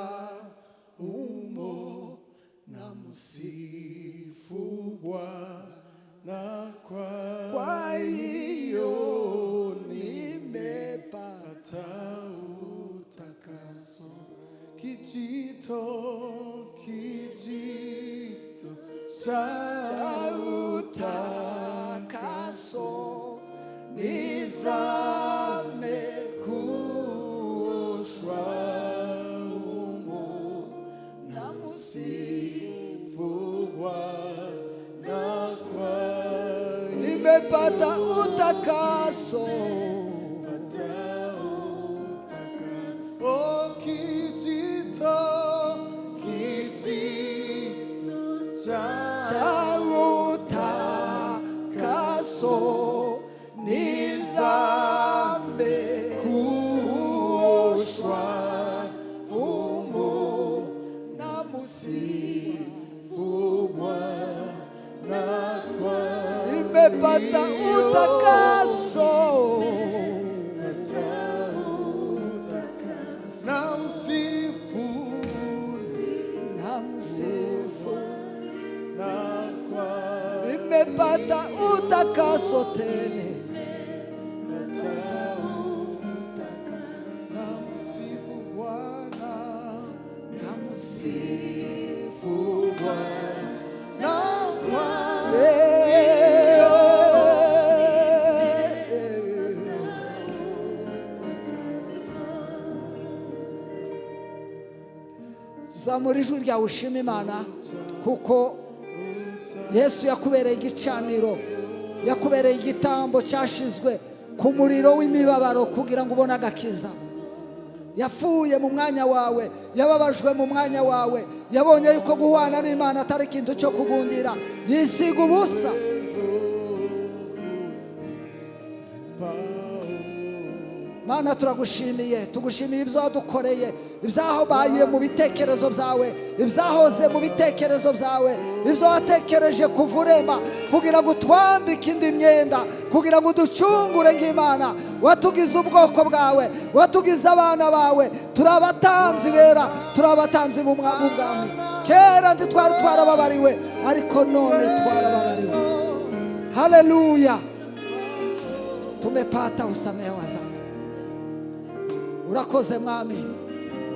C: umo na msifu Bwana kwa
B: Kwa hiyo nimepata
C: utakaso. Kijito, kijito cha
B: utakaso, nizame
C: kuoshwa umo
B: na
C: msifu Bwana kwa
B: nimepata utakaso.
C: Oh, kijito, kijito cha
B: Cha utakaso, nizame
C: kuoshwa
B: umo na musifu
C: Bwana kwa
B: nimepata utakaso.
C: Na msifu
B: Na msifu
C: na kwa
B: nimepata utakaso tele.
C: Na msifu Bwana
B: Na msifu
C: na kwa
B: Eh. Zamura ijwi ryawe ushima Imana, kuko Yesu yakubereye igicaniro, yakubereye igitambo cyashizwe ku muriro w'imibabaro kugira ngo ubone agakiza. Yapfuye mu mwanya wawe, yababajwe mu mwanya wawe, yabonye yuko guhwana n'Imana atari ikintu cyo kugundira, yisiga ubusa. Mana, turagushimiye, tugushimiye ibyo wadukoreye, ibyabaye mu bitekerezo byawe, ibyahoze mu bitekerezo byawe, ibyo watekereje kuva urema kugira ngo utwambike indi myenda, kugira ngo uducungure nk'Imana. Watugize ubwoko bwawe, watugize abana bawe, turi abatambyi bera, turi abatambyi b'ubwami. Kera ntitwari twarababariwe, ariko none twarababariwe. Haleluya. Tumepata usamehe wa dhambi. Urakoze Mwami,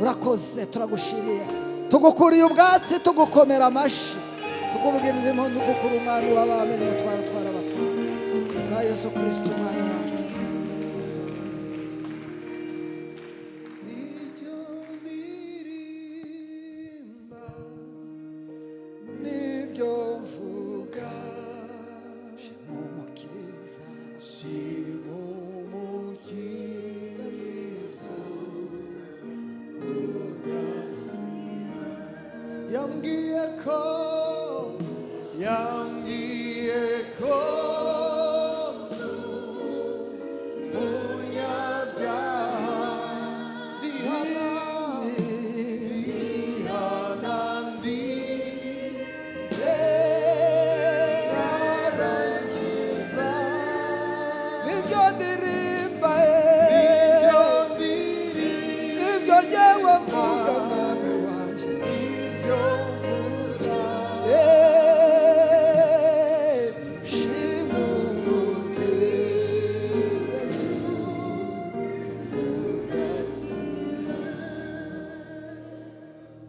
B: urakoze, turagushimiye, tugukuriye ubwatsi, tugukomera amashyi, tukubwiriza impundu, kuko uri umwami w'abami n'umutwaro utwara abatwara, bwa Yesu Kirisito umwami wacu.
C: Niryo ndirimba
B: Nibyo mvuga, shima Umukiza.
C: Shima Umukiza udasiba. Yambwiye ko